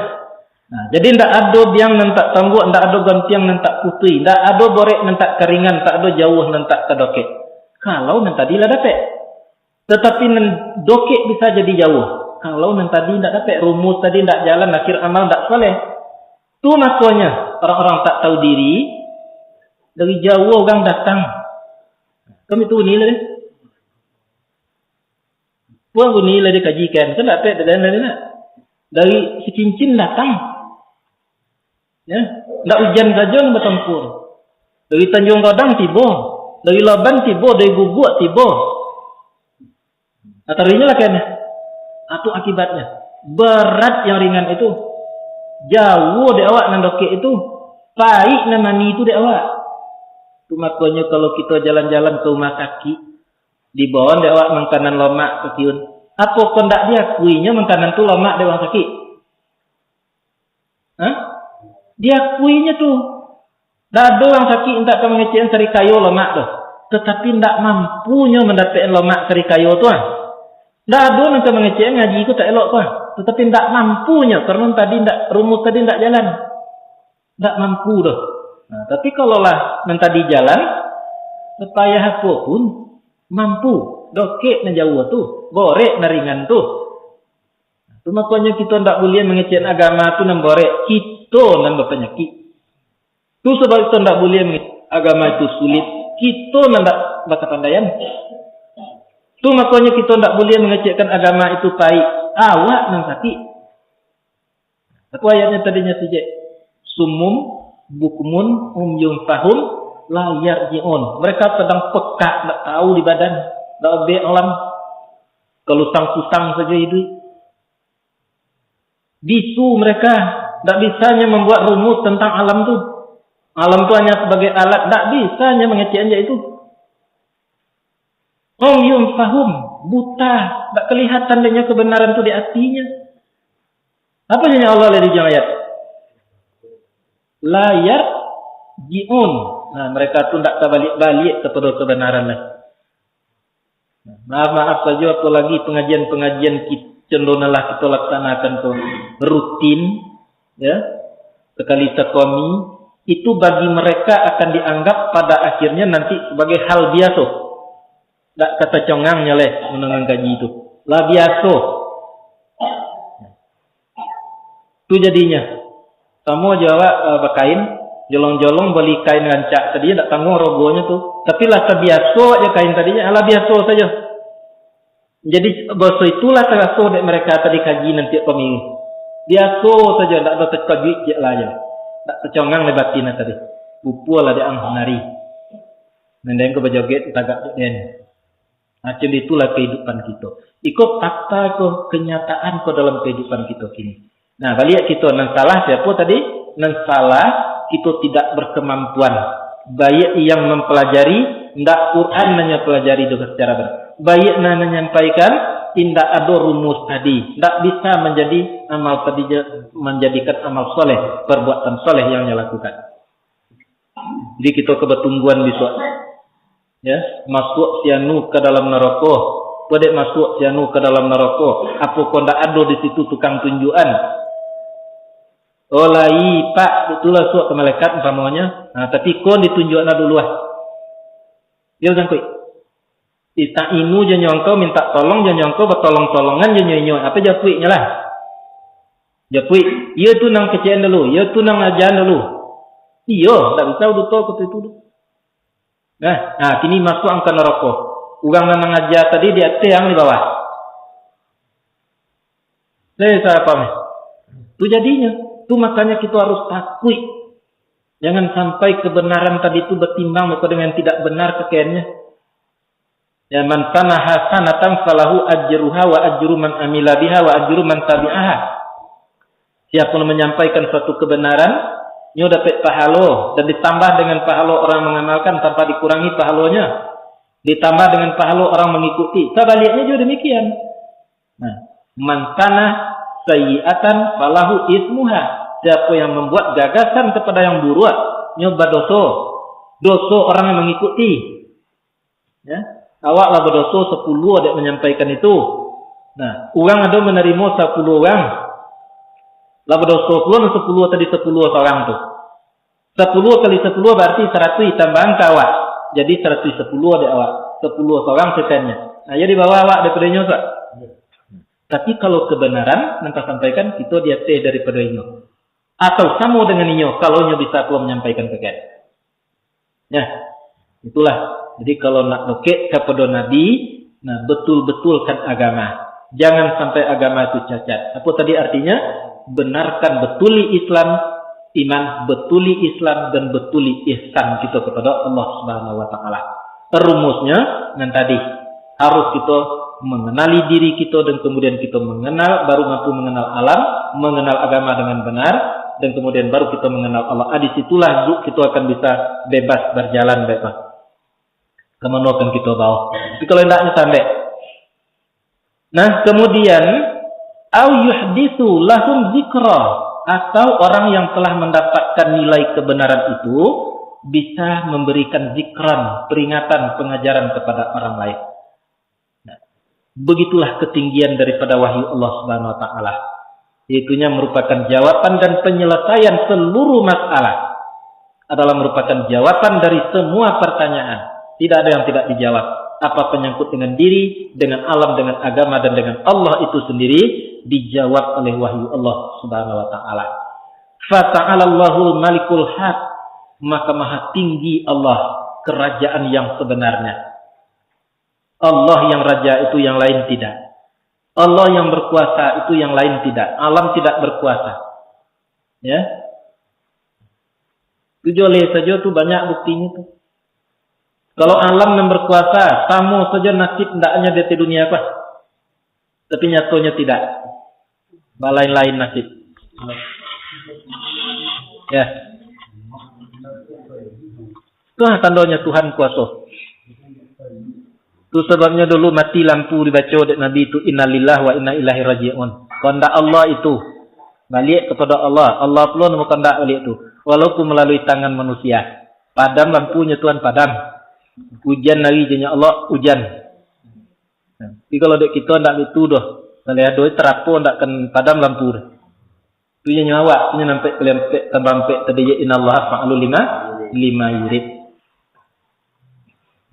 Nah, jadi ndak ado biang nan tak tambuak, ndak ado gantiang nan tak putui, ndak ado borek nan tak karingan, tak ado jauah nan tak tadokek. Kalau nan tadi lah dapek. Tatapi nan dokek bisa jadi jauah. Kalau nan tadi ndak dapek, rumus tadi ndak jalan, akhir amal ndak soleh. Tu makonyo, orang-orang tak tahu diri, dari jauah urang datang. Kami tu ni lah deh. Puang guni lah dikajikan, kan ndak dapek dari, dari, dari Sicincin datang. Ya, ndak ujan sajo nan batampur. Dari Tanjuang Gadang tibo, dari Laban tibo, dari Guguak tibo. Nah, taruihnyo lah kene. Atu akibatnyo. Berat yang ringan itu. Jauah dek awak nan dokek itu. Paik nan manih itu dek awak. Tu makonyo kalau kito jalan-jalan ka rumah sakik, dibawa dek awak makanan lomak ka kiun. Apo kok ndak diakuinyo makanan tu lomak dek urang sakik? Hah? Diakuinyo tu. Ndak ado urang sakik mintak ka mangecek sarikayo lomak tu. Tatapi ndak mampunyo mandapek lomak sarikayo tu, ah. Ndak ado nan ka mangecek ngaji tu tak elok tu, ah. Tatapi ndak mampunyo, karano tadi ndak, rumus tadi ndak jalan. Ndak mampu doh. Nah, tapi kalau lah nan tadi jalan, sapayah apo pun mampu. Dokek nan jauah tu, borek nan ringan tu. Tu makonyo kito ndak buliah mangecek agama tu nan borek, kito nan bapanyakik. Tu sabab kito ndak buliah mangecek agama itu sulit, kito nan ndak bakapandaian. Tu makonyo kito ndak buliah mangecekkan agama itu paik, awak nan sakik. Apo ayatnyo tadinyo tu, Jek? Sumum, bukmun, umyun fahum, la yarji'un. Mereka sadang pekak, ndak tahu di badan, ndak obek alam. Kalusang-kusang sajo iduik. Bisu mereka, ndak bisa nyo mambuat rumus tantang alam tu. Alam tu hanyo sabagai alat, ndak bisa nyo mangecek anjak itu. Hum yum fahum, buta, ndak kalihatan dek nyo kebenaran tu di atinyo. Apo janji Allah lah di ujung ayat? La yarji'un. Nah, mereka tu ndak tabaliak-baliak kapado kebenaran lah. Maaf-maaf sajo, apolagi pengajian-pengajian ki-, contoh nan lah kito laksanakan tu rutin, ya, sakali sakomi, itu bagi mereka akan dianggap pada akhirnya nanti sebagai hal biaso. Dak katacongang nyo leh mandanga kaji tu. Lah biaso. Tu jadinyo. Samo jo awak, eh, bakain, jolong-jolong bali kain rancak tadi, dak tangguang rogonyo tu. Tapi lah tabiaso jo kain tadi, alah biaso sajo. Jadi, baso itulah taraso dek mereka tadi kaji nan tiok paminggu. Biaso sajo, dak ado takajuik ciek lah jo. Dak tacongang leh batin tadi. Pupua lah dek ang nari. Nan den ko bajoget tagak dek den. Macam itulah kehidupan kito. Iko fakta ko, kenyataan ko dalam kehidupan kito kini. Nah, baliak kito, nan salah siapo tadi? Nan salah, kito tidak berkemampuan. Baiak yang mempelajari, ndak Quran nan nyo pelajari doh secara benar. Baiak nan nyo nyampaikan, indak ado rumus tadi. Ndak bisa manjadi amal tadi ja-, manjadikan amal soleh, perbuatan soleh yang nyo lakukan. Jadi kito ka batungguan bisuak. Ya, masuak si anu ka dalam narako. Kok dek masuak si anu ka dalam narako? Apo kok ndak ado di situ tukang tunjuakan? Oh, lai, Pak, itulah suak ka malaikat umpamonyo. Nah, tapi kon ditunjuakan dulu ah. Yo, sangkuik. Ista'inu jo nyo angkau, mintak tolong jo nyo angkau, batolong-tolongan jo nyo inyo. Apo japuiknyo lah? Japuik, iyo tu nan kecek an dulu, iyo tu nan aja an dulu. Iyo, ndak bisa duto ko tu itu tu. Nah, nah, kini masuak ang ka narako. Urang nan mangaja tadi di ateh, ang di bawah. Saya salah paham. Tu jadinyo. Tu makanya kita harus takuik. Jangan sampai kebenaran tadi tu batimbang muka dengan tidak benar pakaiannya. Ya, "Man sanna hasanatan falahu ajruha wa ajru man amila biha wa ajru man tabi'aha." Siapa yang menyampaikan suatu kebenaran, nyo dapek pahalo dan ditambah dengan pahalo orang mengamalkan tanpa dikurangi pahalonya, ditambah dengan pahalo orang mengikuti. Sabaliknya juga demikian. Nah, "Man sanna sayyi'atan falahu ismuha." Siapa yang membuat gagasan kepada yang buruk, nyo badoso. Doso orang yang mengikuti. Ya, awak lah badoso sapuluah dek menyampaikan itu. Nah, urang ado manarimo sapuluah urang. Lah badoso pulo nan sapuluah tadi, sapuluah sorang tu. Sapuluah kali sapuluah bararti saratuih tambahan ka awak. Jadi saratuih sapuluah dek awak. Sapuluah sorang setannya. Nah, jadi bawah awak daripado inyo, Ustaz. Tapi kalau kebenaran nan tasampaikan, kito di ateh daripado inyo. Atau samo dengan inyo, kalau inyo bisa pulo manyampaikan pakaian. Ya, itulah. Jadi kalau nak dokek kapado Nabi, nah, betul-betulkan agama. Jangan sampai agama itu cacat. Apa tadi artinya? Benarkan betuli Islam, iman, betuli Islam, dan betuli ihsan kita kepada Allah Subhanahu wa Ta'ala. Rumusnya, nan tadi, harus kita mengenali diri kita dan kemudian kita mengenal, baru mampu mengenal alam, mengenal agama dengan benar, dan kemudian baru kita mengenal Allah. Ah, di situlah ju-, kita akan bisa bebas berjalan, baiklah. Kemana akan kita bawa? Tapi kalau hendaknya sampai. Nah, kemudian, "Au yuhdisu lahum zikra," atau orang yang telah mendapatkan nilai kebenaran itu bisa memberikan zikran, peringatan, pengajaran kepada orang lain. Nah, begitulah ketinggian daripada wahyu Allah Subhanahu wa Ta'ala. Yaitunya merupakan jawaban dan penyelesaian seluruh masalah. Adalah merupakan jawaban dari semua pertanyaan. Tidak ada yang tidak dijawab. Apa penyangkut dengan diri, dengan alam, dengan agama, dan dengan Allah itu sendiri, dijawab oleh wahyu Allah Subhanahu wa Ta'ala. "Fata'alallahul Malikul Haq," maka maha tinggi Allah, kerajaan yang sebenarnya. Allah yang raja itu, yang lain tidak. Allah yang berkuasa itu, yang lain tidak. Alam tidak berkuasa. Ya. Tu jaleh sajo tu banyak buktinyo tu. Kalau alam nan berkuasa, samo sajo nasib ndaknyo di ateh dunia ko. Tapi nyatonyo tidak. Balain-lain nasib. Ya. Itulah tandonyo Tuhan kuaso. Tu sababnyo dulu mati lampu dibaco dek Nabi tu, "Innalillah wa inna ilaihi raji'un." Kandak Allah itu baliak kapado Allah. Allah pulo nan bakandak baliak tu. Walaupun malalui tangan manusia. Padam lampunyo Tuhan, padam. Ujan ari janyo Allah, ujan. Tapi kalau dek kito ndak baitu doh. Kalau ado tarapo ndak akan padam lampu doh. Tu inyo awak, inyo nampek kalian pek tambah ampek tadi, ya, "Innallaha fa'alun lima, lima yurid."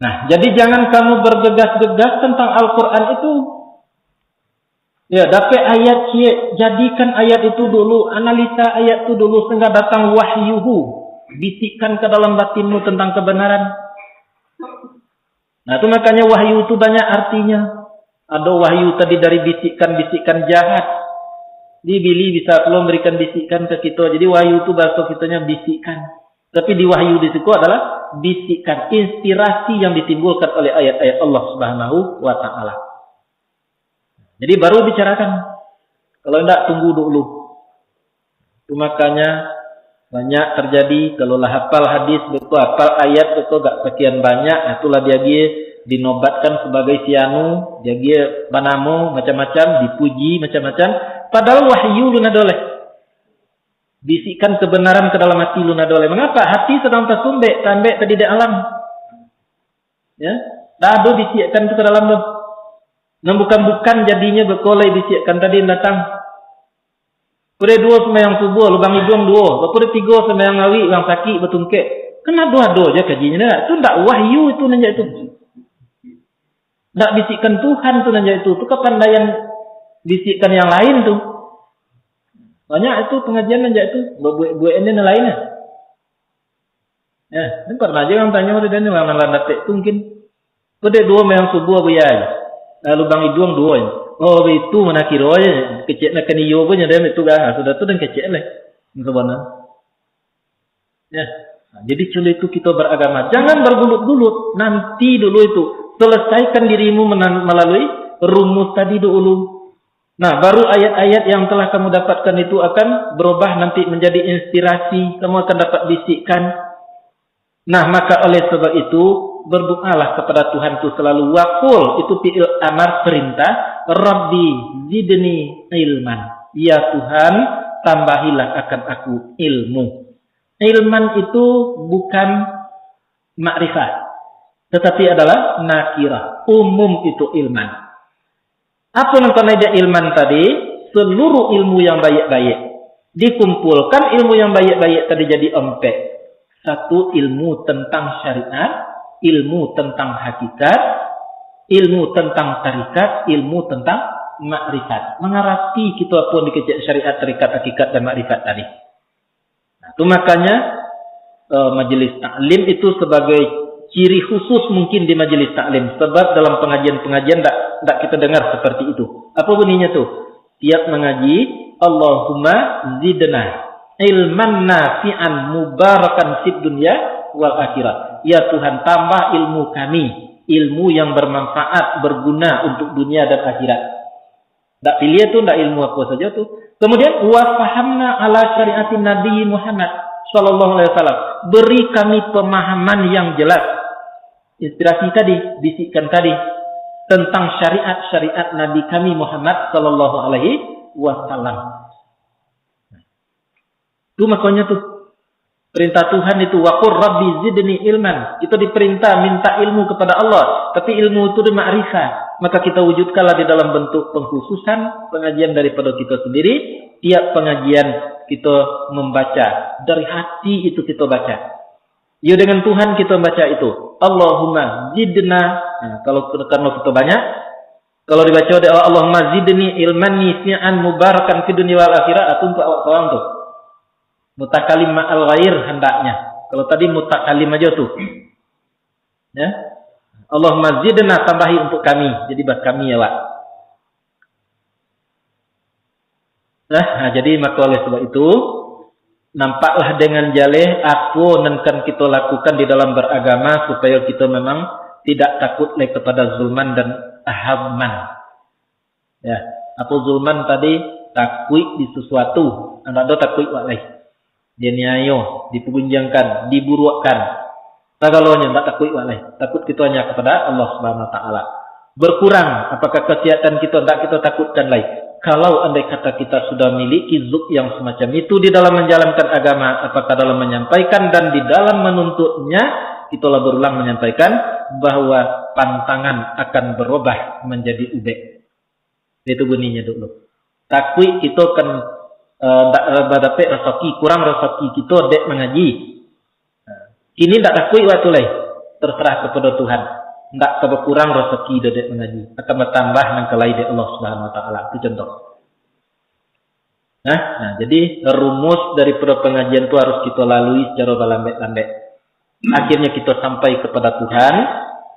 Nah, jadi jangan kamu bergegas-gegas tentang Al-Quran itu. Ya, dapek ayat ciek, jadikan ayat itu dulu, analisa ayat itu dulu, sehingga datang wahyuhu, bisikkan ke dalam batinmu tentang kebenaran. Nah, tu makanya wahyu tu banyak artinya. Ada wahyu tadi dari bisikan-bisikan jahat. Di Bili bisa pulo memberikan bisikan ke kita. Jadi wahyu tu bahasa kitanya bisikan. Tapi di wahyu di situ adalah bisikan, inspirasi yang ditimbulkan oleh ayat-ayat Allah Subhanahu wa Ta'ala. Jadi baru bicarakan. Kalau indak, tunggu dulu. Tu makanya banyak terjadi, kalau lah hafal hadis beko, hafal ayat beko, gak sekian banyak, nah, itulah diagie dinobatkan sebagai si anu, diagie banamo macam-macam, dipuji macam-macam, padahal wahyu lun ado lai. Bisikan kebenaran ke dalam hati lun ado lai. Mengapa? Hati sedang tasumbek, tambek tadi di alam. Ya, dah ado bisikan tu ke dalam tu. Nan bukan-bukan jadinyo beko lai bisikan tadi datang. Pukua duo sumbayang subuah, lubang iduang duo. Pukua tigo sumbayang awik, urang sakik batungkek. Kan ado-ado aja kajinyo, nah. Tu ndak wahyu itu nan jak itu. Ndak bisikan Tuhan tu nan jak itu. Tu kapandaian bisikan yang lain tu. Banyak itu pengajian nan jak itu. Babuek-buek ini nan lain lah. Eh, ni pernah aja urang tanyo, dia ni urang nan lah dapek tu mungkin. Kok dek duo mayang subuah buya aja. Lalu bang iduang duo aja. Oh, itu mana kiro aja. Kecek nak kan iyo punya dia itu dah. Sudah tu dan kecek lah. Sabana. Ya. Nah, jadi cuma itu kita beragama. Jangan bergulut-gulut. Nanti dulu itu. Selesaikan dirimu menan- melalui rumus tadi dulu. Nah, baru ayat-ayat yang telah kamu dapatkan itu akan berubah nanti menjadi inspirasi. Kamu akan dapat bisikkan. Nah, maka oleh sebab itu, berdoalah kepada Tuhan tu selalu. Wakul, itu fi'il amar perintah. Rabbi zidni ilman. Ya Tuhan, tambahilah akan aku ilmu. Ilman itu bukan makrifat, tetapi adalah nakirah. Umum itu ilman. Apa nan kanai dek ilman tadi? Seluruh ilmu yang baik-baik. Dikumpulkan ilmu yang baik-baik tadi jadi ompek. Satu ilmu tentang syariat, ilmu tentang hakikat, ilmu tentang tarikat, ilmu tentang makrifat. Mengerti kita apa yang dikecek syariat, tarikat, hakikat, dan makrifat tadi. Nah, tu makanya, eh, majelis taklim itu sebagai ciri khusus mungkin di majelis taklim. Sebab dalam pengajian-pengajian ndak, ndak kita dengar seperti itu. Apa bunyinya tu? Tiap mengaji, Allahumma zidna ilman nafi'an mubarakan fid dunya wal akhirat. Ya Tuhan, tambah ilmu kami, ilmu yang bermanfaat, berguna untuk dunia dan akhirat. Ndak pilih tu, ndak ilmu apa saja tu. Kemudian, wa fahamna ala syariati Nabi Muhammad sallallahu alaihi wasallam. Beri kami pemahaman yang jelas. Inspirasi tadi, bisikan tadi tentang syariat-syariat Nabi kami Muhammad sallallahu alaihi wasallam. Tu makanya tu. Perintah Tuhan itu, "Wa qur rabbi zidni ilman." Kita diperintah minta ilmu kepada Allah, tapi ilmu itu di makrifat. Maka kita wujudkanlah di dalam bentuk pengkhususan pengajian daripada kita sendiri. Tiap pengajian kita membaca, dari hati itu kita baca. Ya, dengan Tuhan kita baca itu, "Allahumma zidna." Nah, kalau, kalau kita banyak, kalau dibaca dek awak, "Allahumma zidni ilman nafi'an mubarakan fid dunya wal akhirah," ah, tu untuk awak sorang tu. Mutakalim ma'al ghair handaknya. Kalau tadi mutakalim aja tu. Ya. "Allahumma zidna," tambahi untuk kami. Jadi, buat kami, ya, Pak. Nah, nah, jadi maka oleh sebab itu, nampaklah dengan jaleh apa nan kan kita lakukan di dalam beragama supaya kita memang tidak takut lai kepada zulman dan hadman. Ya, apa zulman tadi? Takuik di sesuatu, ndak ado takuik wak lai. Dianiayo, dipegunjangkan, diburuakkan. Sagalonyo ndak takuik wak lai. Takut kita hanya kepada Allah Subhanahu Wa Taala. Berkurang, apakah kesihatan kita, ndak kita takutkan lai. Kalau andai kata kita sudah miliki zuk yang semacam itu di dalam menjalankan agama, apakah dalam menyampaikan dan di dalam menuntutnya, kita lah berulang menyampaikan bahwa pantangan akan berubah menjadi ubek. Itu bunyinya dulu. Takuik kita kan, eh, ndak, eh, badapek rasaki, kurang rasaki kita dek mangaji. Nah, kini ndak takuik waktu lai. Terserah kepada Tuhan. Ndak ka bakurang rasaki dah dek mangaji. Akan batambah nan ka lai dek Allah Subhanahu Wa Taala. Itu contoh. Nah, nah, jadi rumus daripada pengajian tu harus kita lalui secara balambek-lambek. Akhirnya kita sampai kepada Tuhan,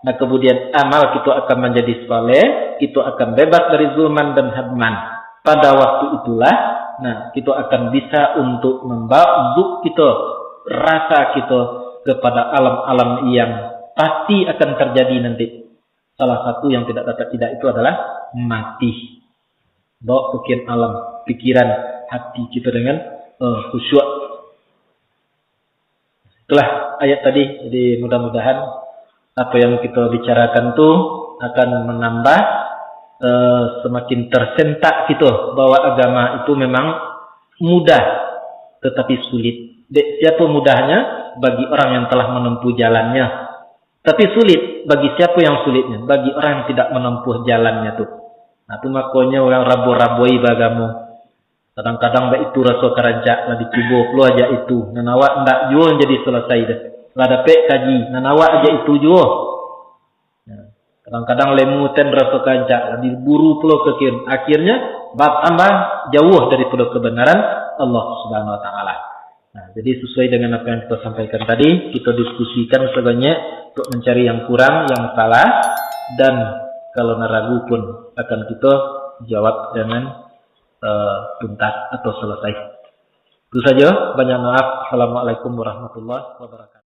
nah, kemudian amal kita akan menjadi saleh, kita akan bebas dari zulman dan hadman. Pada waktu itulah, nah, kita akan bisa untuk membawa zuk kita, rasa kita kepada alam-alam yang pasti akan terjadi nanti. Salah satu yang tidak dapat tidak itu adalah mati. Bawa pikiran alam, pikiran, hati kita dengan, eh, khusyuk. Itulah ayat tadi. Jadi, mudah-mudahan apa yang kita bicarakan tu akan menambah, eh, semakin tersentak kita bahwa agama itu memang mudah tetapi sulit. Dek siapa mudahnya? Bagi orang yang telah menempuh jalannya. Tapi sulit bagi siapa yang sulitnya? Bagi orang yang tidak menempuh jalannya tu. Nah, tu makonyo urang rabo-raboi baagamo. Kadang-kadang baitu raso ka rancak, lah dicubo pulo aja itu. Nan awak ndak juo jadi selesai dah. Lah dapek kaji, nan awak aja itu juo. Nah, kadang-kadang lemu ten raso ka rancak, lah diburu pulo ka kiri. Akhirnya, batambah jauah daripada kebenaran Allah Subhanahu Wa Taala. Nah, jadi sesuai dengan apa yang kita sampaikan tadi, kita diskusikan sebanyak untuk mencari yang kurang, yang salah, dan kalau nan ragu pun akan kita jawab dengan uh, tuntas atau selesai. Itu saja. Banyak maaf. Assalamualaikum warahmatullahi wabarakatuh.